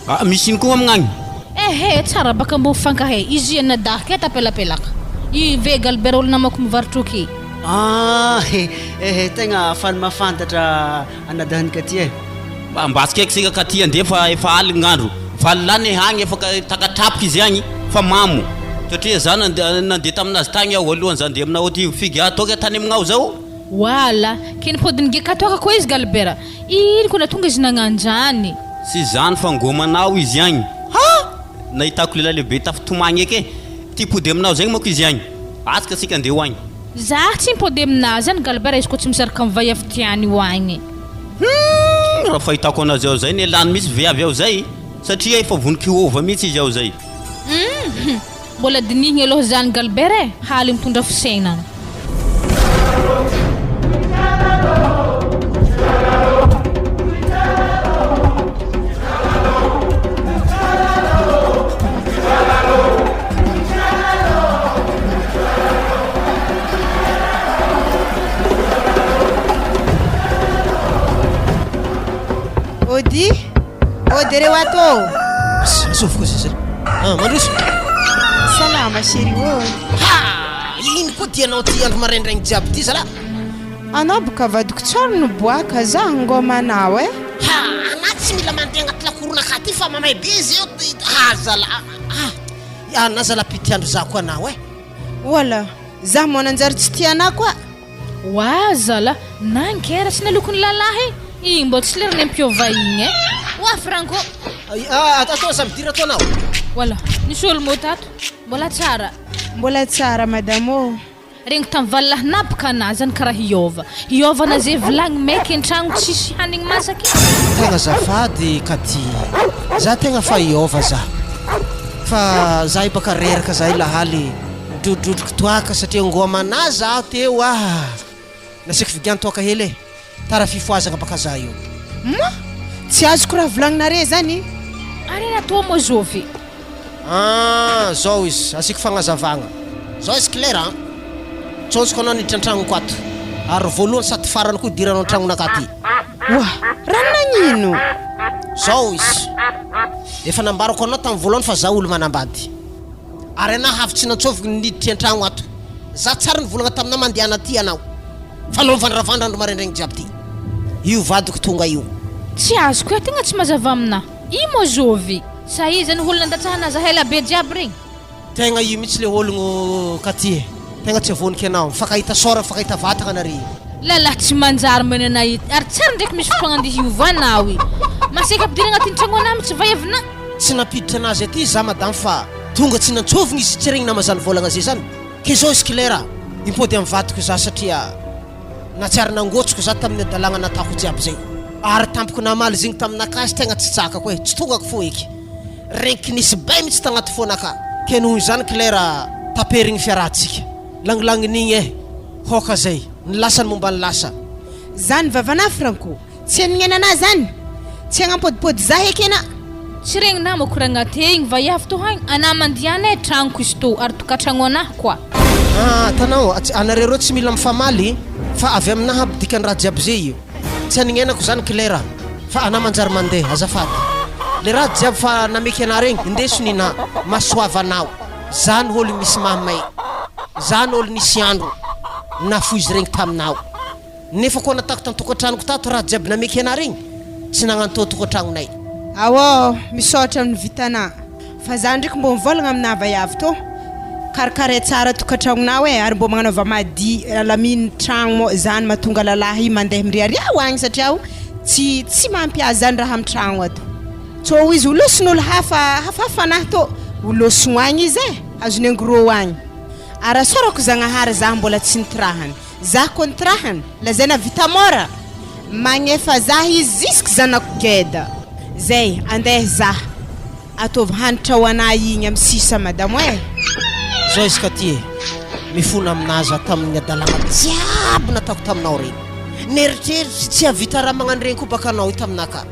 Ah, misy ino koa amignagny? Ehe, tsara baka mbô mifankahay, izy anadahy kay tapelapelaka. I ve Galbert olo namako mivarotro oky. Ah, ehe, tegna faly mahafantatra anadahin'i Katy e. Mba mba tsy kaiky sika ka ty andeha fa efa aligny gn'andro. Valo lany agny efa takatrapika izy agny fa mamo. Satria za nandeha nandeha taminazy tagny aho alohan'ny za andeha aminao aty figy ataoko tany amignao zao. Wala, ke nipody nigeka toaka koa izy Galibera. Ino koa natonga izy nagnanjany. Tsy zany fa ngômanao izy agny. Ha! Nahitako lehilahy lehibe tafitomagny eky e. Ty hipody aminao zegny manko izy agny. Atsika tsika andeha ho agny. Za tsy mipody aminazy any Galibera izy koa tsy misaraka am vaiavy tiany ho agny. Humm! Raha fahitako anazy ao zay nelany mihitsy viavy ao zay satria efa vonon-kiôva mihitsy izy ao zay. Humm! Mbola dinihigna aloha zany Galbert e! Haly mitondra fisainana. Ody, ody reo ato ô. Azovy koa zay. Ah, mandroso. Salama chérie ô. Ha! Ino koa tianao ty andro maraindraigny jiaby ty zalahy? Anao boka vadiko tsara no boaka za ngômanao eh. Ha! Anah tsy mila mandeha agnaty lakoronakahy ty fa mamay be izy eo. Ah zalahy ah. Anah zalahy pitiandro za koa anao eh. Oala, za moa nanjary tsy tia anah koa. Oa zala, nankera tsy nalokon'ny lalahy e! Igny mbô tsy lerany ampiova igny e! Oa Franco! Atao aza midira ato anao. Oala, nisy olo mô tato? Mbola tsara? Mbola tsara madame ô! Regniko tam valilahy naboka anah zany karaha hiova. Hiova ana ze vilagny maiky antragno tsisy hanigny masaky. Tegna azafady Katy, za tegna fa hiova za. Fa za io baka reraka za io lahaly nidrodrodroko toaka satria ngoamanà zaho teo ah! Nasiako vigan-toaka hely e! Tara fifohazagna baka za io. Ma! Tsy azoko raha volagninare zany. Ary natao moa zovy? Ah, zao izy, asiako fagnazavagna. Zao izy Claire an! Tsôntsoko anao niditra an-tragnoko ato. Ary voalohany sady farany koa idiranao an-tragnonakahy aty. Oa! Raha nagnino? Zao izy, efa nambarako anao tamin'ny voalohany fa za olo manambady. Ary anah avy tsy nantsôviko ny niditry an-tragno ato. Za tsary nivolagna taminah mandehana aty anao. Fa anao mivandravandra andro maraindraigny jiaby ty. Io vadiko tonga io. Tsy azoko e, tegna tsy mazava aminah. I moa zovy? Sa iza no olona nandatsahana zahay ela be jiaby regny? Tegna io mihitsy le ologno Katy e. Tegna tsy avoniky anao. Mifankahita sôra, mifankahita vatagna nare. Lalahy tsy manjary manana ity ary tsara ndraiky misy fotoagna andeha hiova anao i. Maseka ampidirina agnatin'ny tragno anah mitsy vaiavina. Tsy nampiditra anazy aty za madame fa tonga tsy nantsovigny izy tsy regny nama zany vôlagna zay zany. Ke zao izy Claire a, impody am vadiko za satria natsiary nangotsiko za tamin'ny adalagna natako jiaby zay. Ary tampoko namaly zegny taminakahy tegna tsy tsakako e, tsy tongako fo eky. Regniky nisy bay mitsy tagnaty fônaka. Ke noho izany Claire a, taperigny fiarahantsika. Langilanginigny e, hoka zay, ny lasa ny momba ny lasa. Zany vavanà Franco, Tsy hanignena anah zany! Tsy hagnampodipody zah eky enah! Tsy regny nama koragna te igny vaiavy to hagny anah mandiana e tragnoko izy to ary tokatragno anah koa. Ah tanao anareo reo tsy mila mifamaly fa avy aminaha aby dikany raha jiaby ze io. Tsy hanignenako zany Claire a! Fa anah manjary mandeha azafady. Le raha jiaby fa nameky anah regny indeso ninah masoava anao. Zany olo misy mahamay. Zany olo nisy andro nafoizy regny taminao. Nefa koa natako tan-tokantranoko tato raha jiaby nameky anah regny, tsy nagnantô tokantragnonay. Aô, misaotra amin'ny vitanà. Fa za ndreky mbô mivôlagna aminà vaiavy tô, karakaray tsara tokantragnonao e, ary mbô magnanaova madi alamino tragno mô, zany mahatonga lalahy mandeha miriaria ho agny satria o tsy tsy mampy azy zany raha amy tragno ato. Tsô izy ho lôsin'olo hafa hafahafa fanahy tô, ho lôsigno agny izy e, azony en gros agny. Ary asaorako Zagnahary za mbola tsy nitirahany. Zah kontrahany, lazaina vita mora, magnefa zah izy jusque zanako geda. Zay, andeha zah. Ataovy hanitra ho anah igny amy sisa madamo eh. Zao izy ka ty e, mifona aminah za tamin'ny adalagna jiaby nataoko taminao regny. Nieritreritry tsy hahavita raha magnano regny koa baka anao io taminah ka.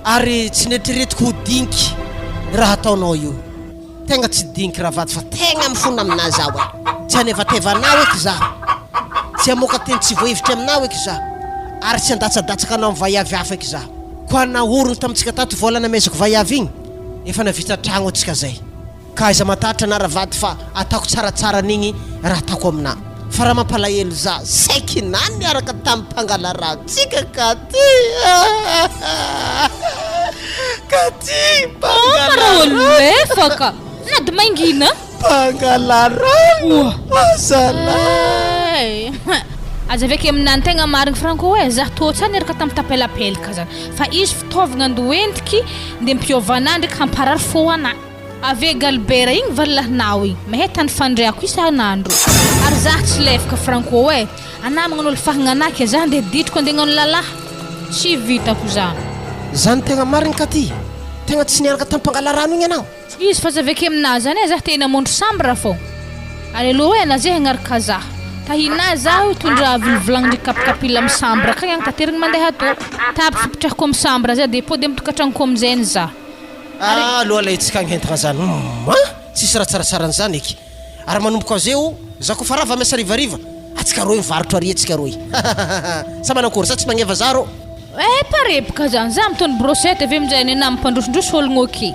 Ary tsy neritreretiko ho dinky raha ataonao io. Tegna tsy dinky ravady fa tegna mifona aminà zaho e! Tsy hanevateva anao eky zaho, tsy hamoaka teny tsy voahevitry aminao eky zaho, ary tsy handatsadatsaka anao amin'ny vaiavy hafa eky zaho. Koa nahorony tamintsika tato vola namezako vaiavy igny, efa navita tragno antsika zay. Ka aiza matahotra anà ravady fa ataoko tsaratsara an'igny raha ataoko aminà. Fa raha mampalahelo za saiky na niaraka tamin'ny mpangalaratsika ka ty ka ty mpangalarano na de mangina mpangalarano azalahy Aza avy ake aminah ny tegna marigny Franco e, zah tô tsara niaraka tamin'ny tapelapelaka zany fa izy fitaovagna ndoentiky nde mpiôva anah ndraiky hamparary fô anah. Ave Galbert igny valilahinao igny, mahay tany fandriako isan'andro. Ary zah tsy lefaka Franco e, anah magnano olo fahagna anah ke zah ndeha ditriko andeha hagnano lalahy, tsy vitako zah. Zany tegna marigny ka ty, tegna tsy niaraka tam mpangalarano igny anao? Izy fa zaveke aminah zany e, zah te hinamondro sambra fô. Ary aloha e, anah zay hagnaraka zah. Tahinah zah hitondra vilivilagny ndreky kapikapila am sambra akagny agny taterigny mandeha atô. Tapitry fipitrahako am sambra zay de hipody am tokantragnoko amizay ny zah. Ary. Aleo alaintsika agny entagna zany humm an! Tsisy raha tsaratsara an'izany eky! Ary manomboka zeo za kofa rava miasa harivariva, atsika roy mivarotro ary atsika roy hahahaha! Sa manakory sa tsy magneva za rô? Eh pareboka zany, za mitony brochette avy aminjay nenah mampandrosondroso ologno ok.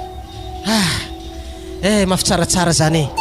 Ah! Eh mafy tsaratsara zany e!